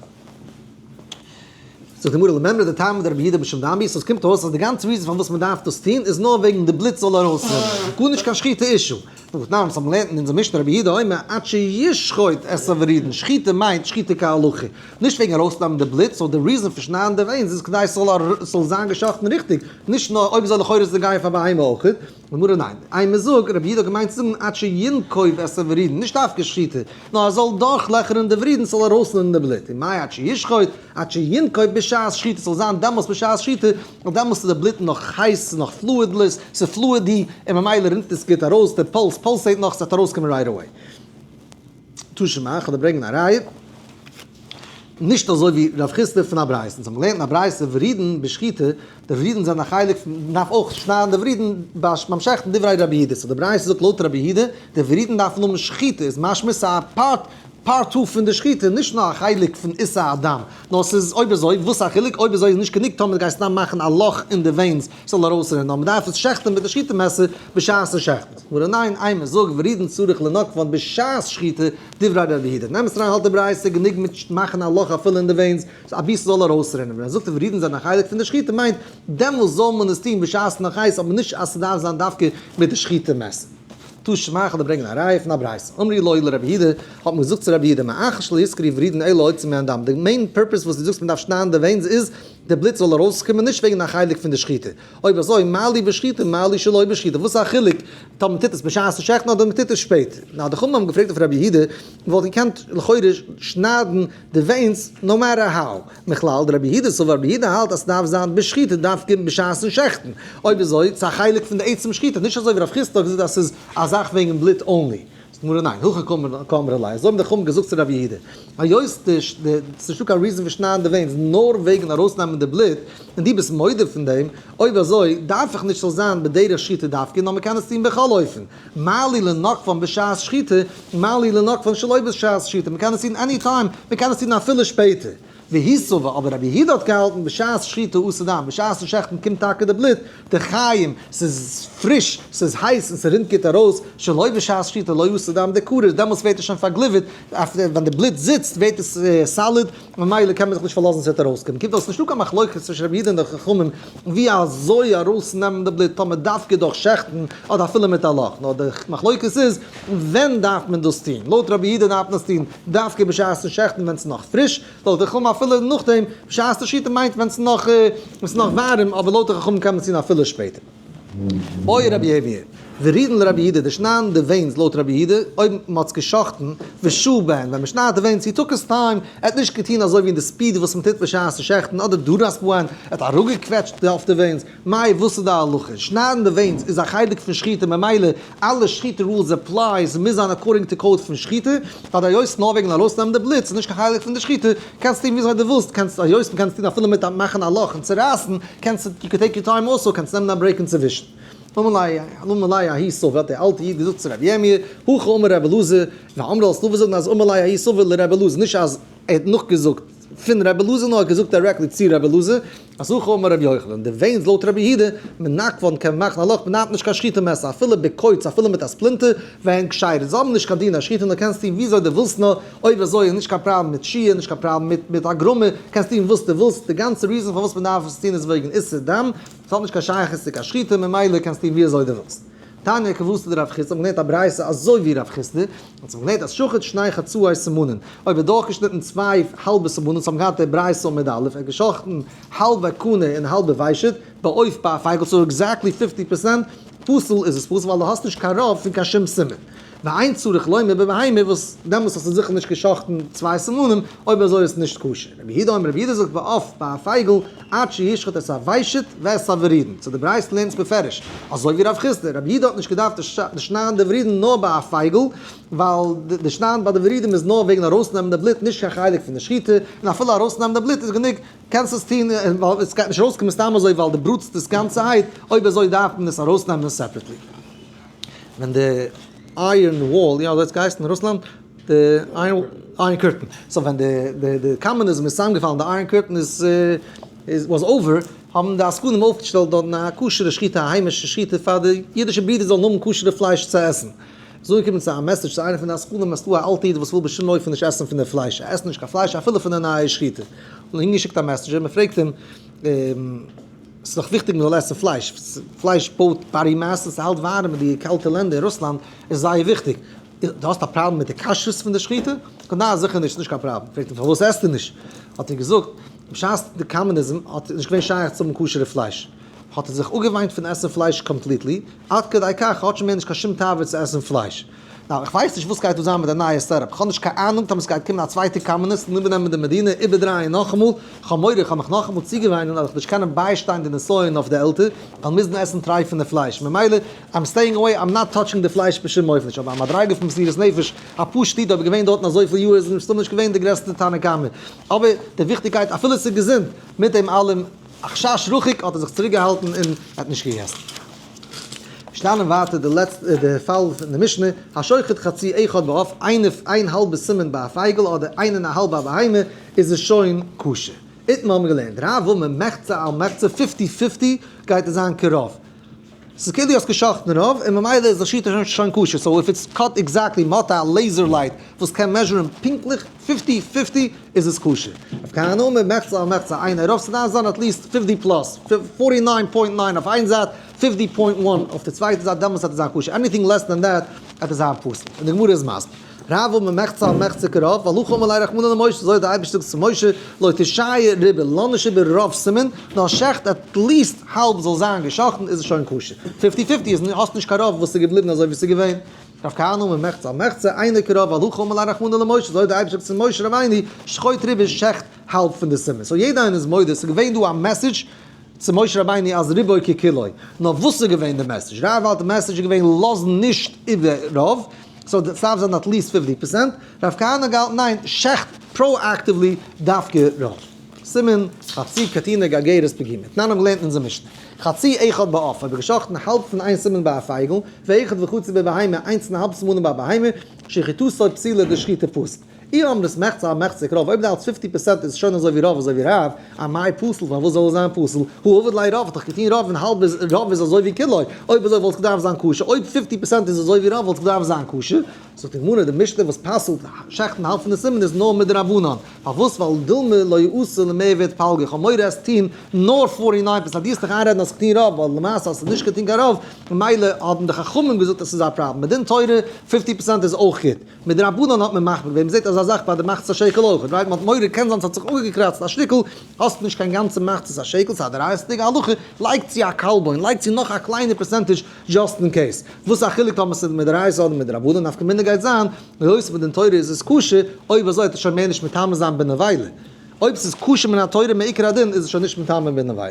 זאגט די גמרא למימרא דטעמא דרבי יהודה משום דם so עס קומט אויס אז די גאנצע reason פארוואס מען דארף דאס טון איז נאר וועגן די בלוט זאל ארויסרינען. גארנישט קיין שחיטה issue. נו, תנן, וואס האבן געלערנט אין אונזער משנה רבי יהודה אומר עד שישחוט את הוורידין, שחיטה מיינט שחיטה כהלכה. נישט וועגן ארויסנעמען די בלוט, so די reason פון שניידן די veins איז כדי ס'זאל זיין געשאכטן ריכטיג, נישט נאר אויב זאל לכאורה עס גיין פאר בהמה אויך. גמרא ניין, אימא זאג, רבי יהודה האט געמיינט צו זאגן עד שינקוב את הוורידין, נישט דווקא שחיטה, נאר ער זאל דורכלעכערן די ורידין ס'זאל ארויסנעמען די בלוט, ומאי עד שישחוט, עד שינקוב בשעת שחיטה, ס'זאל זיין דעמאלס בשעת שחיטה, ווייל דעמאלס איז די בלוט נאך הייס, ס'איז נאך fluidless, ס'איז fluidy, און ממילא רינט עס גוט ארויס, די pulse pulsate נאך, ס'וועט ארויסקומען right away. תא שמע, כ'וועל דיר ברענגען א ראיה. נישט אזוי ווי רב חסדא פון א ברייתא, אונז האבן געלערנט אין א ברייתא ורידין בשחיטה, די ורידין זענען א חלק פון, מען דארף אויך שניידן די ורידין ביים שעכטן דברי רבי יהודה, so די ברייתא זאגט לויט רבי יהודה, די ורידין דארפן האבן שחיטה, איז משמע ס'איז א part part two פון די שחיטה, נישט נאר א חלק פון עיסה הדם, נאר ס'איז אויב אזוי וואס א חילוק, אויב אזוי איז נישט גענוג טאמער גייסט סתם מאכן א לאך אין די veins ס'זאל ארויסרינען, נאר מען דארף עס שעכטן מיט די שחיטה מעסער בשעת'ן שעכטן. גמרא ניין, אימא זאג ורידין צריך לנקבן בשעת שחיטה, דברי רבי יהודה, אין אמת אריין האלט די ברייתא גענוג מיט מאכן א לאך אפילו אין די veins, אבי ס'זאל ארויסרינען, ווען ער זאגט ורידין זענען א חלק פון די שחיטה מיינט, דעמאלס זאל מען עס טון בשעת נאך הייס אבער נישט אז ס'דארף זיין דווקא מיט די שחיטה מעסער. תא שמע כ'וועל דיר ברענגען א ראיה פון א ברייתא, אמרו לו לרבי יהודה, האט מען געזאגט צו רבי יהודה, מאחר שלא יזכרו ורידין אלא להוציא מהן דם, די main purpose וואס דו זאגסט מ'דארף שניידן די veins איז די בלוט זאל ארויסקומען נישט וועגן א חלק פון די שחיטה, אויב אזוי מה לי בשחיטה מה לי שלא בשחיטה, וואס איז א חילוק טאמער מ'טוט עס בשעת'ן שעכטן אדער מ'טוט עס שפעטער? נאר די חכמים האבן געפרעגט אויף רבי יהודה, מ'וואלט געקענט לכאורה שניידן די veins no matter how, מכלל דרבי יהודה סבר רבי יהודה האלט אז ס'דארף זיין בשחיטה דווקא בשעת'ן שעכטן, אויב אזוי איז א חלק פון די עצם שחיטה, נישט אזוי ווי רב חסדא האט געזאגט אז ס'איז א זאך וועגן בלוט only. זאגט די גמרא ניין, הכי קאמרי ליה, אזוי האבן די חכמים געזאגט צו רבי יהודה, היות ס'איז נישטא קיין reason פון שניידן די veins נאר וועגן ארויסנעמען די בלוט, און דו ביסט מודה פון דעם, אויב אזוי דארף איך נישט ס'זאל זיין בדרך שחיטה דווקא, נאר מ'קען עס טון בכל אופן, מה לי לנקבן בשעת שחיטה, מה לי לנקבן שלא בשעת שחיטה, מ'קען עס טון any time, מ'קען עס טון אפילו שפעטער. והוא סבר, אבער רבי יהודה האט געהאלטן בשעת שחיטה אתי דם, בשעת'ן שעכטן קומט טאקע די בלוט, די חיים, ס'איז פריש, ס'איז הייס און ס'רינט גוט ארויס, שלא בשעת שחיטה לא אתי דם דקריר, דעמאלטס ווערט עס שוין פארגליווערט, ווען די בלוט זיצט ווערט עס solid, ממילא קען מען זיך נישט פארלאזן ס'וועט ארויסקומען. קומט אויס נישטא קיין מחלוקת צווישן רבי יהודה און די חכמים ווי אזוי ארויסנעמען די בלוט, טאמער דווקא דורך שעכטן אדער אפילו מיט א לאך, נאר די מחלוקת איז ווען דארף מען דאס טון, לויט רבי יהודה דארף מען עס טון דווקא בשעת'ן שעכטן ווען ס'איז נאך פריש, לויט די חכמים אפילו נאכדעם, בשעת די שחיטה מיינט ווען ס'איז נאך ווען ס'איז נאך ווארעם, אבער לויט די חכמים קען מען עס טון אפילו שפעטער. בעי רבי ירמי', ורידין לרבי יהודה, די שניידן די veins לויט רבי יהודה, אויב מ'האט עס געשאכטן, ושהה בהן, ווען מ'שניידט די veins, he took his time, ער האט נישט געטון אזוי ווי אין די speed וואס מ'טוט בשעת'ן שעכטן, אדער דרס בהן, ער האט אראפגעקוועטשט אויף די veins, מאי וואס איז די הלכה? שניידן די veins איז א חלק פון שחיטה ממילא אלע שחיטה rules apply, ס'מוז זיין according to code פון שחיטה, ווייל היות נאר וועגן ארויסנעמען די בלוט ס'איז נישט קיין חלק פון די שחיטה, קענסט טון וויאזוי דו ווילסט, קענסט היות מ'קען עס טון אפילו מיט מאכן א לאך און צורייסן, קענסט you can take your time also, קענסט נעמען א break און צעווישן. אמר ליה ההוא סבא האט דער אלטער איד געזאגט צו רבי ירמי', הכי אמר רבי אלעזר, ואמרי לה ס'דא וואס זאגן אז אמר ליה ההוא סבא לרבי אלעזר, נישט אז ער האט נאכגעזאגט פון רבי אלעזר נאר ער האט געזאגט directly צו רבי אלעזר, אז הכי אמר רבי יוחנן, די veins לויט רבי יהודה, מנקבן קען מען מאכן א לאך, מ'דארף נישט קיין שחיטה מעסער אפילו בקוץ אפילו מיט א splinter, והן כשרות, זיי האבן נישט קיין דין א שחיטה נאר קענסט טון וויאזוי דו ווילסט נאר, אויב אזוי איז נישט קיין פראבלעם מיט שהייה נישט קיין פראבלעם מיט מיט הגרמה, קענסט טון וואס דו ווילסט, די גאנצע reason פארוואס מ'דארף עס טון איז וועגן איסור דם, ס'האט נישט קיין שייכות צו קיין שחיטה ממילא קענסט טון וויאזוי דו ווילסט. תניא כוותיה דרב חסדא, האט מען געלערנט א ברייתא אזוי ווי רב חסדא, האט מען געלערנט אז שחט שני חצאי סימנים, אויב האט דורכגעשניטן צוויי האלבע סימנים, ס'האבן געהאט די ברייתא עמוד א', ער האט געשחטן האלבע קנה און האלבע ושט, בעוף ביי א פייגל סאו exactly 50 percent, פסול איז עס פסול ווייל דו האסט נישט קיין רוב פון קיין שום סימן. ואין צריך לומר בבהמה וואס דעמאלטס האסטו זיכער נישט געשחטן צוויי סימנים, אויב אזוי איז עס נישט כשר. רבי יהודה אומר רבי יהודה זאגט בעוף ביי א פייגל עד שישחט את הוושט ואת הוורידין, so די ברייתא לערנט עס בפירוש אזוי ווי רב חסדא, רבי יהודה האט נישט געדארפט שניידן די ורידין נאר ביי א פייגל, ווייל די שניידן ביי די ורידים איז נאר וועגן ארויסנעמען די בלוט נישט קיין חלק פון די שחיטה, און אפילו ארויסנעמען די בלוט איז גענוג, קענסט עס טון ווייל עס גייט נישט ארויסקומען סתם אזוי ווייל דו בראטסט עס גאנצערהייט, אויב אזוי דארף מען עס ארויסנעמען separately. ווען די iron wall, יא אזוי האט עס געהייסן אין רוסלאנד, די iron curtain, so ווען די די קאמוניזם איז צוזאמגעפאלן די iron curtain איז איז was over, האבן די עסקנים אויפגעשטעלט דארטן א כשר'ע שחיטה א היימישע שחיטה פאר די אידישע ברידער זאלן האבן כשר'ע פלייש צו עסן. איז אנגעקומען צו א message צו איינער פון די עסקנים אז ס'דא א אלטע איד וואס וויל בשום אופן נישט עסן פון די פלייש, ער עסט נישט קיין פלייש אפילו פון די נייע שחיטה. און אהינגעשיקט א messenger, מ'פרעגט אים, ס'איז דאך וויכטיג מ'זאל עסן פלייש, פלייש בויט body mass און ס'האלט ווארעם אין די קאלטע לענדער אין רוסלאנד איז זייער וויכטיג. דו האסט א פראבלעם מיט די כשרות פון די שחיטה? זאגט ער ניין זיכער נישט, ס'נישט קיין פראבלעם. פרעגט אים פארוואס עסטו נישט? האט ער געזאגט, בשעת די קאמוניזם האט נישט געווען שייך צו האבן כשר'ע פלייש, האט ער זיך אפגעוויינט פון עסן פלייש completely, עד כדי כך האט שוין מער נישט קיין שום תאווה צו עסן פלייש. now איך ווייס נישט וואס גייט דא זיין מיט די נייע setup, כ'האב נישט קיין אהנונג טאמער ס'גייט קומען א צווייטע קאמוניסט און איבערנעמען די מדינה, איבערדרייען נאכאמאל, כ'האב מורא כ'האב מיך נאכאמאל צוגעוויינען אז איך נישט קענען ביישטיין די נסיון אויף די עלטער, כ'וועל מוזן עסן טרייפענע פלייש, ממילא I'm staying away, I'm not touching די פלייש בשום אופן נישט, אבער א מדריגה פון מסירות נפש, א פשוט איד אויב געווען דארטן אזויפיל יאר איז מסתמא נישט געווען די גרעסטע תנא קמא, אבער די וויכטיגקייט אפילו ס'איז געזונט, מיט דעם אלעם א חשש רחוק האט ער זיך צוריקגעהאלטן און ער האט נישט געגעסן. שטאנען ווייטער די לעצטע די פאל פון די משנה, השוחט חצי אחד בעוף, איינע איין האלבע סימן ביי א פייגל אדער איין און א האלב ביי א בהמה איז עס שוין כשר. איתמר האבן געלערנט, רב אמר מחצה על מחצה fifty fifty גייט עס זיין כרוב. ס'איז כאילו האסט געשאכטן רוב און ממילא איז די שחיטה שוין כשר, so if it's cut exactly מ'האט א laser light וואס קען measure ן פונקטליך fifty fifty איז עס כשר. רב כהנא אמר מחצה על מחצה אינו רוב ס'דארף זיין at least 50 plus, 49.9 אויף איין זייט, 50.1 אויף די צווייטע זייט דעמאלטס וועט עס זיין כשר, anything less than that וועט עס זיין פסול. און די גמרא איז מסביר. רב אמר מחצה על מחצה כרוב, ווייל הכי אמר ליה רחמנא למשה, אזוי האט די אייבערשטער געזאגט צו משה, לא תשייר רובא, לאז נישט איבער רוב סימן, נאר שעכט at least האלב זאל זיין געשאכטן איז עס שוין כשר. fifty fifty איז האסט נישט קיין רוב וואס איז געבליבן אזוי ווי עס איז געווען. רב כהנא אמר מחצה על מחצה אינו כרוב, ווייל הכי אמר ליה רחמנא למשה, אזוי האט די אייבערשטער געזאגט צו משה רבינו, שחוט רובא שעכט האלב פון די סימן. so יעדער איינער איז מודה, ס'איז געווען דא א message צו משה רבינו אז רובו ככולו. נאר וואס איז געווען די message? רב האלט די message איז געווען לאז נישט איבער רוב. so ס'דארף זיין at least 50%, רב כהנא געהאלטן ניין, שעכט proactively דווקא רוב. סימן, חצי קטינא גרגירת פגימה. תנן האבן געלערנט אין אונזער משנה. חצי אחד בעוף, אויב געשאכטן האלב פון איין סימן ביי א פייגל, ואחד וחצי בבהמה, איינס און א האלב סימנים ביי א בהמה, שחיטתו פסולה די שחיטה פסול. אי אמרת מחצה על מחצה כרוב, אויב די האלטסט 50% איז שוין אזוי ווי רוב אזוי ווי רב, אמאי פסול, פארוואס זאל עס זיין פסול? הא עביד ליה רוב, האט דאך געטון רוב און האלב איז רוב איז אזוי ווי כולו, אויב אזוי וואלט עס געדארפט זיין כשר, אויב 50% איז אזוי ווי רוב וואלט עס געדארפט זיין כשר. זאגט די גמרא, די משנה וואס פסל'ט שעכטן האלב פון די סימן איז נאר מדרבנן, פארוואס? ווייל דילמא לא יעשה למעבד פלגא, איך האב מורא עס טון נאר 49%, דו האסט דיך איינרעדן אז כ'טון רוב, ווייל למעשה האסטו נישט געטון קיין רוב, ממילא האבן די חכמים געזאגט אז ס'איז א פראבלעם, מדין תורה 50% איז אויך גוט, מדרבנן האט מען מחמיר געווען, מ'זעט אזא זאך ביי די מחצית השקל אויך, right? מ'האט מורא קען זיין ס'האט זיך אפגעקראצט א שטיקל, האסט נישט קיין גאנצע מחצית השקל, ס'איז א דאורייתא'דיגע הלכה, לייג צו א קלבון, לייג צו נאך א קליינע percentage just in case. וואס א חילוק טאמער ס'איז מדאורייתא אדער מדרבנן, נפקא מינה גייט זיין, היות מדין תורה איז עס כשר, אויב אזוי וועט עס שוין מער נישט מטמא זיין בנבילה. אויב ס'איז כשר מן התורה מעיקר הדין איז עס שוין נישט מטמא בנבילה.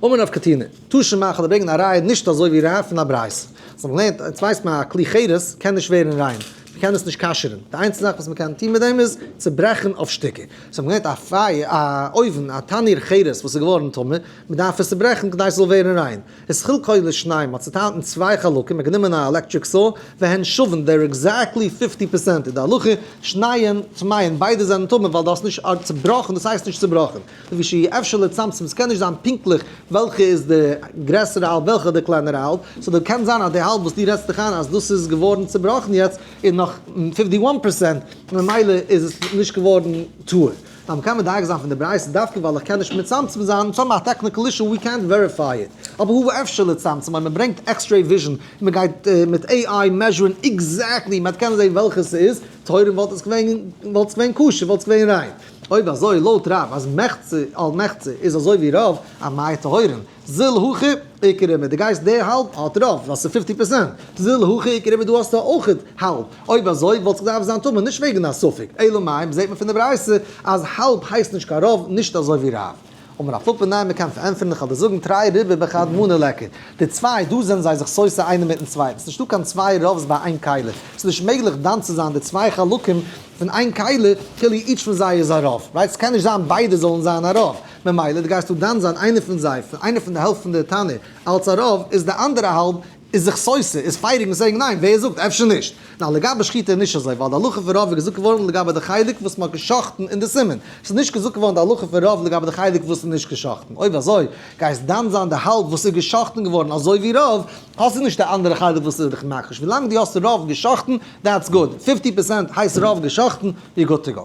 אמר רב קטינא, תא שמע כ'וועל ברענגען א ראיה נישט אזוי ווי רב פון א ברייתא. אז מ'האט געלערנט, יעצט ווייסט מען א כלי חרס קען נישט ווערן ריין, מ'קען עס נישט כשר'ן, די איינציגע זאך וואס מ'קען טון מיט דעם איז צוברעכן אויף שטיקער. so מ'האט געלערנט א פייער, א אויוון, א תנור חרס וואס איז געווארן טמא, מ'דארף עס צוברעכן כדי ס'זאל ווערן ריין. איז חלקו לשניים, מ'האט צוטיילט אין צוויי חלקים, מ'האט גענומען א electric saw, והן שווין, they're exactly 50% איז די הלכה, שניהן טמאין, ביידע זענען טמא ווייל דו האסט נישט צובראכן, דאס הייסט נישט צובראכן. לפי שאי אפשר לצמצם, ס'קען נישט זיין פונקטליך וועלכע איז די גרעסערע האלב וועלכע די קלענערע האלב, so דא קען זיין אז די האלב וואס דו רעדסט דיך איין אז דאס איז געווארן צובראכן יעצט איז נאך 51%, ממילא איז עס נישט געווארן טהור. נאר מ'קען מדייק זיין פון די ברייתא דווקא ווייל איך קען נישט מצמצם זיין, אונז האבן א technical issue ווי קענט וועריפיי איט, אבער הא אפשר לצמצם אויב מ'ברענגט x-ray vision און מ'גייט מיט AI measure ן exactly מ'וועט קענען זעהן וועלכע ס'איז, טהורים וואלט עס געווען וואלט עס געווען כשר וואלט עס געווען ריין. אויב אזוי לויט רב אז מחצה על מחצה איז אזוי ווי רוב, אמאי טהורין? זיל הכא איכא רובא, דו גייסט די האלב האט רוב ווייל ס'איז 50%, זיל הכא איכא רובא דא האסטו אויכעט האלב, אויב אזוי וואלט עס געדארפט זיין טמא נישט וועגן א ספק, אלא מאי זעט מען פון די ברייתא אז האלב הייסט נישט קיין רוב נישט אזוי ווי רב. אמר רב פפא ניין מ'קען פארענטפערן איך וועל דיר זאגן תרי ריבעי בחד מנא ליכא, די צוויי דא זענען זיי זיך סותר איינער מיטן צווייטן, ס'נישטא קיין צוויי רוב'ס ביי איין כלי, ס'איז נישט מעגליך דן צו זיין די צוויי חלקים פון איין כלי כאילו each פון זיי איז א רוב, right? ס'קען נישט זיין ביידע זאלן זיין א רוב, ממילא דו גייסט דא דן זיין איינער פון זיי, פון איינער פון די העלפט פון די תנור אלץ א רוב, איז די אנדערע האלב איז זיך סותר, איז fighting און saying ניין, ווער זאגט? אפשר נישט. נאר לגבי שחיטה איז נישט אזוי, ווייל די הלכה פון רוב איז געזאגט געווארן לגבי די חלק וואס מ'האט גע'שחט'ן אין די סימן. ס'איז נישט געזאגט געווארן די הלכה פון רוב לגבי די חלק וואס איז נישט גע'שחט'ן. אויב אזוי, גייסט דן זיין די האלב וואס איז גע'שחט'ן געווארן אזוי ווי רוב, האסטו נישט די אנדערע חלק וואס איז דיך מכחיש. ווילאנג דו האסט רוב גע'שחט'ן, that's good. 50% הייסט רוב גע'שחט'ן, you're good to go.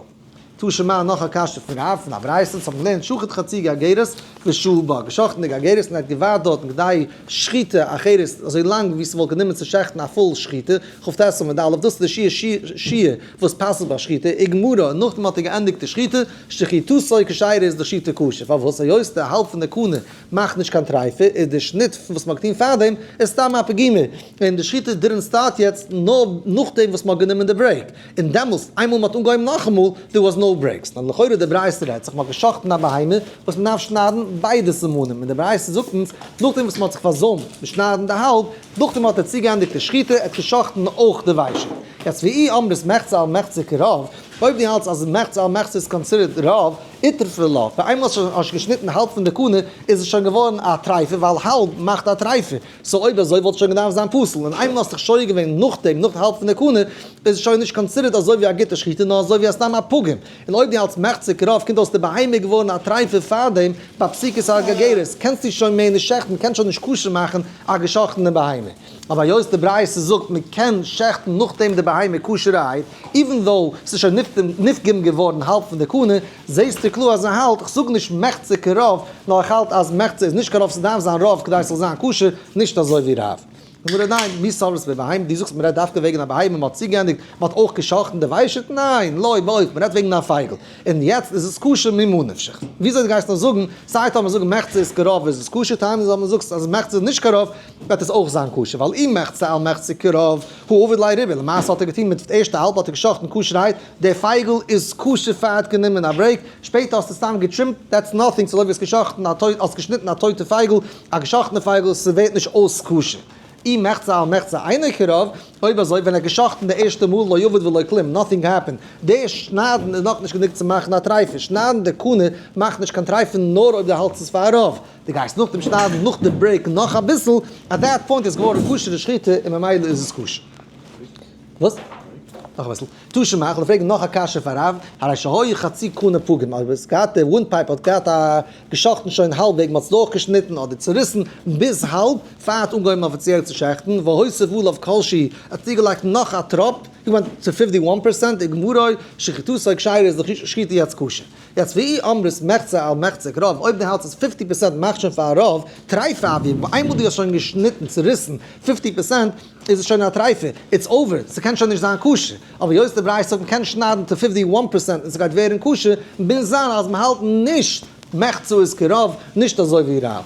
תא שמע נאך א קשיא פון רב פון א ברייתא, אונז האבן געלערנט שחט חצי גרגרת ושהה בה, געשחטן די גרגרת און ער האט געווארט דארטן כדי שחיטה אחרת אזוי לאנג ווי ס'וואלט גענומען צו שעכטן א full שחיטה, כ"ט עמוד א', דאס איז די שיעור שיעור וואס פסל'ט ביי שחיטה, וגמרה, און נאכדעם האט ער געענדיגט די שחיטה, שחיטתו כשרה איז די שחיטה כשר, פארוואס? היות די האלב פון די קנה מאכט נישט קיין טריפה, איז די שניט וואס מ'האט געטון פארדעם איז סתם א פגימה, און די שחיטה didn't start יעצט נאר נאכדעם וואס מ'האט גענומען די break. און דעמאלסט איינמאל מ'האט אנגעהויבן נאכאמאל, there was no breaks. נאר לכאורה די ברייתא רעדט זיך מ'האט גע'שחט'ן א בהמה וואס מ'דארף שניידן ביידע סימנים, און די ברייתא זאגט אונז, נאכדעם וואס מ'האט זיך פארזוימט מיט שניידן די האלב, נאכדעם האט ער צוגעענדיגט די שחיטה, ער האט גע'שחט'ן אויך די ושט. יעצט ואי אמרת מחצה על מחצה כרוב, אויב דו האלטסט אז מחצה על מחצה איז considered רוב, איטרפא לה, פאר איינמאל האסט שוין געשניטן האלב פון די קנה, איז עס שוין געווארן א טריפה, ווייל האלב מאכט א טריפה. so אויב אזוי וואלט שוין געדארפט זיין פסול, און איינמאל האסט דיך שוין געווען נאכדעם, נאך די האלב פון די קנה, איז עס שוין נישט considered אזוי ווי א גוטע שחיטה, נאר אזוי ווי א סתם א פגום. און אויב דו האלטסט מחצה כרוב קומט אויס די בהמה געווארן א טריפה פארדעם, ביי פסיקת הגרגרת, קענסטו שוין מער נישט שעכטן, קענסט שוין נישט כשר מאכן א געשאכטענע בהמה. אבער היות די ברייתא זאגט מען קען שעכטן נאכדעם די בהמה כשר'ערהייט, even though ס'איז שוין נפגם געווארן האלב פון די קנה, זעהסטו קלאר אז ער האלט, כ'זאג נישט מחצה כרוב, נאר איך האלט אז מחצה איז נישט כרוב ס'דארף זיין רוב כדי ס'זאל זיין כשר, נישט אזוי ווי רב. גמרא ניין, מי סברת בבהמה, דו זאגסט מ'רעדט דווקא וועגן א בהמה מ'האט צוגעענדיגט, מ'האט אויך גע'שחט'ן די ושט, ניין, לא בעוף, מ'רעדט וועגן א פייגל, און יעצט איז עס כשר ממה נפשך. וויאזוי דו גייסט נאר זאגן, סיי טאמער זאגן מחצה איז כרוב איז עס כשר, טאמער זאגסט אז מחצה איז נישט כרוב, וועט עס אויך זיין כשר, ווייל אי מחצה על מחצה כרוב, הא עביד ליה רובא, למעשה האט ער געטון מיט די ערשטע האלב האט ער גע'שחט'ן כשר'הייט, דער פייגל איז כשר פאר ער האט גענומען א break, שפעטער האסטו סתם גע trim ט, that's nothing, ס'איז אזוי ווי האסט גע'שחט'ן א טויט, האסט געשניטן א טויטע פייגל, א גע'שחט'נע פייגל, ס'ווערט נישט אויס כשר. אי מחצה על מחצה אינו כרוב, אויב אזוי ווען ער האט געשאכטן די ערשטע מאל לא עבד ולא כלום, nothing happened, די שניידן איז נאכנישט גענוג צו מאכן א טרייפה, שניידן די קנה מאכט נישט קיין טרייפה נאר אויב די האלטסט עס פאר א רוב, די גייסט נאכדעם שניידן נאך די break נאך אביסל, at that point איז געווארן כשר'ע שחיטה און ממילא איז עס כשר. וואס? נאך אביסל. תא שמע, כ'וועל פרעגן נאך א קשיא פאר רב, הרי שהיה חצי קנה פגום, אויב עס געהאט די wound pipe האט געהאט א געשאכטן שוין האלב וועג, מ'האט עס דורכגעשניטן אדער צוריסן ביז האלב, פאר האט אנגעהויבן אפיציעל צו שעכטן, והוסיף עליו כל שהוא, האט צוגעלייגט נאך א טראפ, כמעט צו fifty one percent, וגמרו, שחיטתו כשרה איז די שחיטה יעצט כשר. יעצט ואי אמרת מחצה על מחצה כרוב, אויב דו האלטסט אז fifty percent מאכט שוין פאר א רוב, טרייפה הויא, איינמאל דו האסט שוין געשניטן, צוריסן, fifty percent, איז עס שוין א טרייפה, it's over, ס'קען שוין נישט זיין כשר. אבער היות די ברייתא זאגט מ'קען שניידן צו fifty one percent און ס'גייט ווערן כשר, מוז זיין אז מ'האלט נישט מחצה איז כרוב, נישט אזוי ווי רב.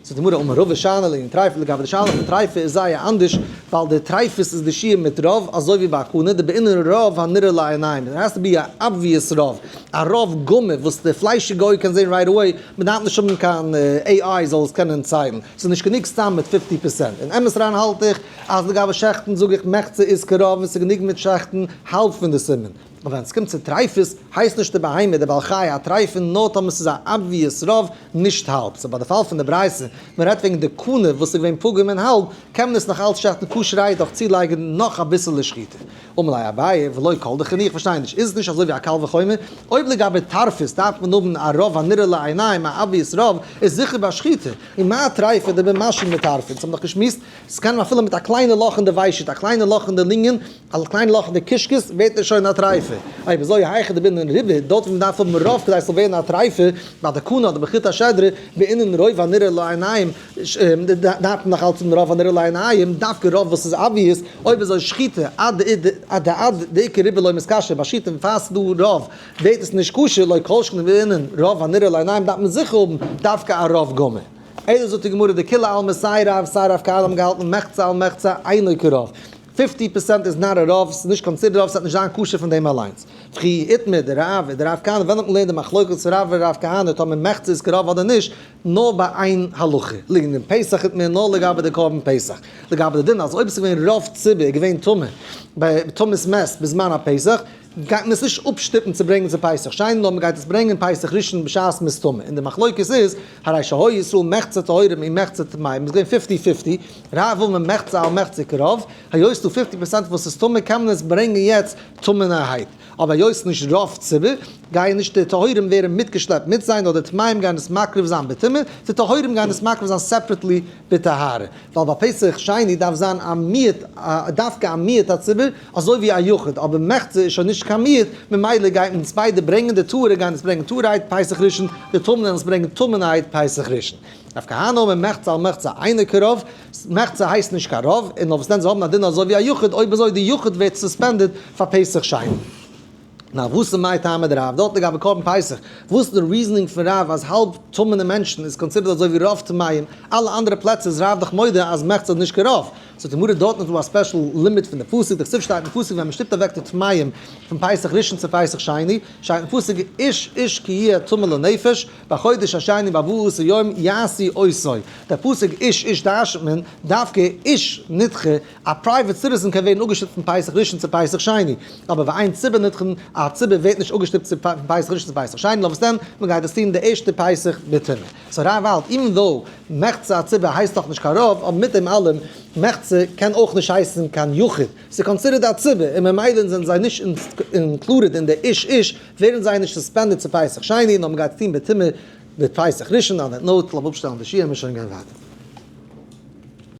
זאגט די גמרא אמר רבא שאני לענין טריפה לגבי די שאלה פון טריפה איז זייער אנדערש ווייל די טריפות איז די שיעור מיט רוב אזוי ווי ביי קנה דבעינן רוב הנראה לעיניים there has to be a obvious רוב א רוב גמור וואס די פליישיגע אויג קען זען right away מען דארף נישט האבן קיין AI זאל עס קענען ציילן ס'איז נישט גענוג סתם מיט fifty percent אין אמת אריין האלט איך אז לגבי שעכטן זאג איך מחצה איז כרוב און ס'איז גענוג מיט שעכטן האלב פון די סימן. אבער ווען ס'קומט צו טרייפות, הייסט נישט די בהמה, די בעל חי, א טרייפה נאר טאמער ס'איז א obvious רוב, נישט האלב. so ביי די פאל פון די ברייתא, מען רעדט וועגן די קנה וואס איז געווען פגום אין האלב, קען מען עס נאך אלץ שעכטן כשר'ערהייט דורך צולייגן נאך אביסעלע שחיטה. אמר ליה אביי, ולא כל דכן איך פארשטיי נישט, איז עס נישט אזוי ווי א קל וחומר? אויב לגבי טרפות דארף מען האבן א רוב הנראה לעיניים, א obvious רוב, איז זיכער ביי שחיטה. און מה טרייפה דבמשהו מטרפה? אונז האבן דאך געשמועסט, ס'קען אפילו מיט א קליינע לאך אין די ושט, א קליינע לאך אין די לונגען, א קליין לאך אין די קישקעס ווערט ער שוין א טרייפה. אויב אזוי היכא דבעינן ריבא, דארט ווי מ'דארף האבן רוב כדי ס'זאל ווערן א טרייפה, ביי די קנה אדער בחוט השדרה, בעינן רוב הנראה לעיניים, דארף מען נאך אלץ האבן רוב הנראה לעיניים, דווקא רוב וואס איז obvious, אויב אזוי שחיטה עד דעד דאיכא ריבא לא מתכשר, ביי שחיטה פאר ס'דא רוב ווערט עס נישט כשר, לא כל שכן בעינן רוב הנראה לעיניים דארף מען זיכער האבן דווקא א רוב גמור. אלא זאגט די גמרא דכולי עלמא סיי רב סיי רב כהנא האבן געהאלטן מחצה על מחצה אינו כרוב. fifty percent איז not א רוב, ס'איז נישט considered רוב, ס'וועט נישט זיין כשר פון דעם אליינס. וכי איתמר דרב ודרב כהנא, ווען האט מען געלערנט די מחלוקת צו רב ורב כהנא טאמער מחצה איז כרוב אדער נישט, נאר ביי איין הלכה, לענין פסח איתמר נאר לגבי די קרבן פסח, לגבי די דין אז אויב ס'איז געווען רוב ציבור איז געווען טמא ביי טומאת מת בזמן הפסח, גייט מען עס נישט אפשטופן צו ברענגען צו פסח שני נאר מען גייט עס ברענגען פסח ראשון בשעת מ'איז טמא, און די מחלוקת איז, הרי שהיו ישראל מחצה טהורים און מחצה טמאים, איז געווען fifty fifty, רב אמר מחצה על מחצה כרוב, היות ס'דא fifty percent וואס איז טמא קען מען עס ברענגען יעצט טמא'נערהייט, אבער היות ס'נישט רוב ציבור, גייען נישט די טהורים ווערן מיטגעשלעפט מיט זיי נאר די טמאים גייען עס מקריב זיין בטומאה, די טהורים גייען עס מקריב זיין separately בטהרה, ווייל ביי פסח שני דארף זיין א מיעוט דווקא א מיעוט הציבור אזוי ווי א יחיד, אבער מחצה איז שוין נישט קיין מיעוט, ממילא גייט מען עס ביידע ברענגען, די טהור'ע גייען עס ברענגען טהור'הייט פסח ראשון, די טמא'נע וועלן עס ברענגען טמא'נערהייט פסח ראשון. רב כהנא אומר מחצה על מחצה אינו כרוב, מחצה הייסט נישט קיין רוב, און אויף וואס דען זיי האבן א דין אזוי ווי א יחיד, אויב אזוי די יחיד ווערט suspended פאר פסח שני. נאר וואס איז מאי טעמא דרב דארט לגבי קרבן פסח? וואס איז די reasoning פון רב אז האלב טמא'נע מענטשן איז considered אזוי ווי רוב טמאים, אלע אנדערע פלעצער איז רב דאך מודה אז מחצה איז נישט כרוב. זאגט די גמרא דארטן איז דא א special לימוד פון די פסוק, דכתיב שטייט אין פסוק ווען מען שטופט אוועק די טמאים פון פסח ראשון צו פסח שני, שטייט אין פסוק איש איש כי יהיה טמא לנפש, בחודש השני בארבעה עשר יום יעשו אותו, דער פסוק איש איש דרש'נט מען דווקא איש נדחה, א private citizen קען ווערן אפגעשטופט פון פסח ראשון צו פסח שני, אבער ואין ציבור נדחין, א ציבור ווערט נישט אפגעשטופט צו פון פסח ראשון צו פסח שני, נאר וואס דען, מען גייט עס טון די ערשטע פסח בטומאה. so רב האלט, even though מחצה הציבור הייסט נאך נישט קיין רוב, אבער מיט דעם אלעם, מחצה קען אויך נישט הייסן קיין יחיד, ס'איז considered א ציבור, און ממילא זענען זיי נישט included אין די איש איש, ווערן זיי נישט suspended צו פסח שני, נאר מען גייט עס טון בטומאה בפסח ראשון, on that note, לאמיר אפשטעלן די שיעור און מיר שוין גיין ווייטער.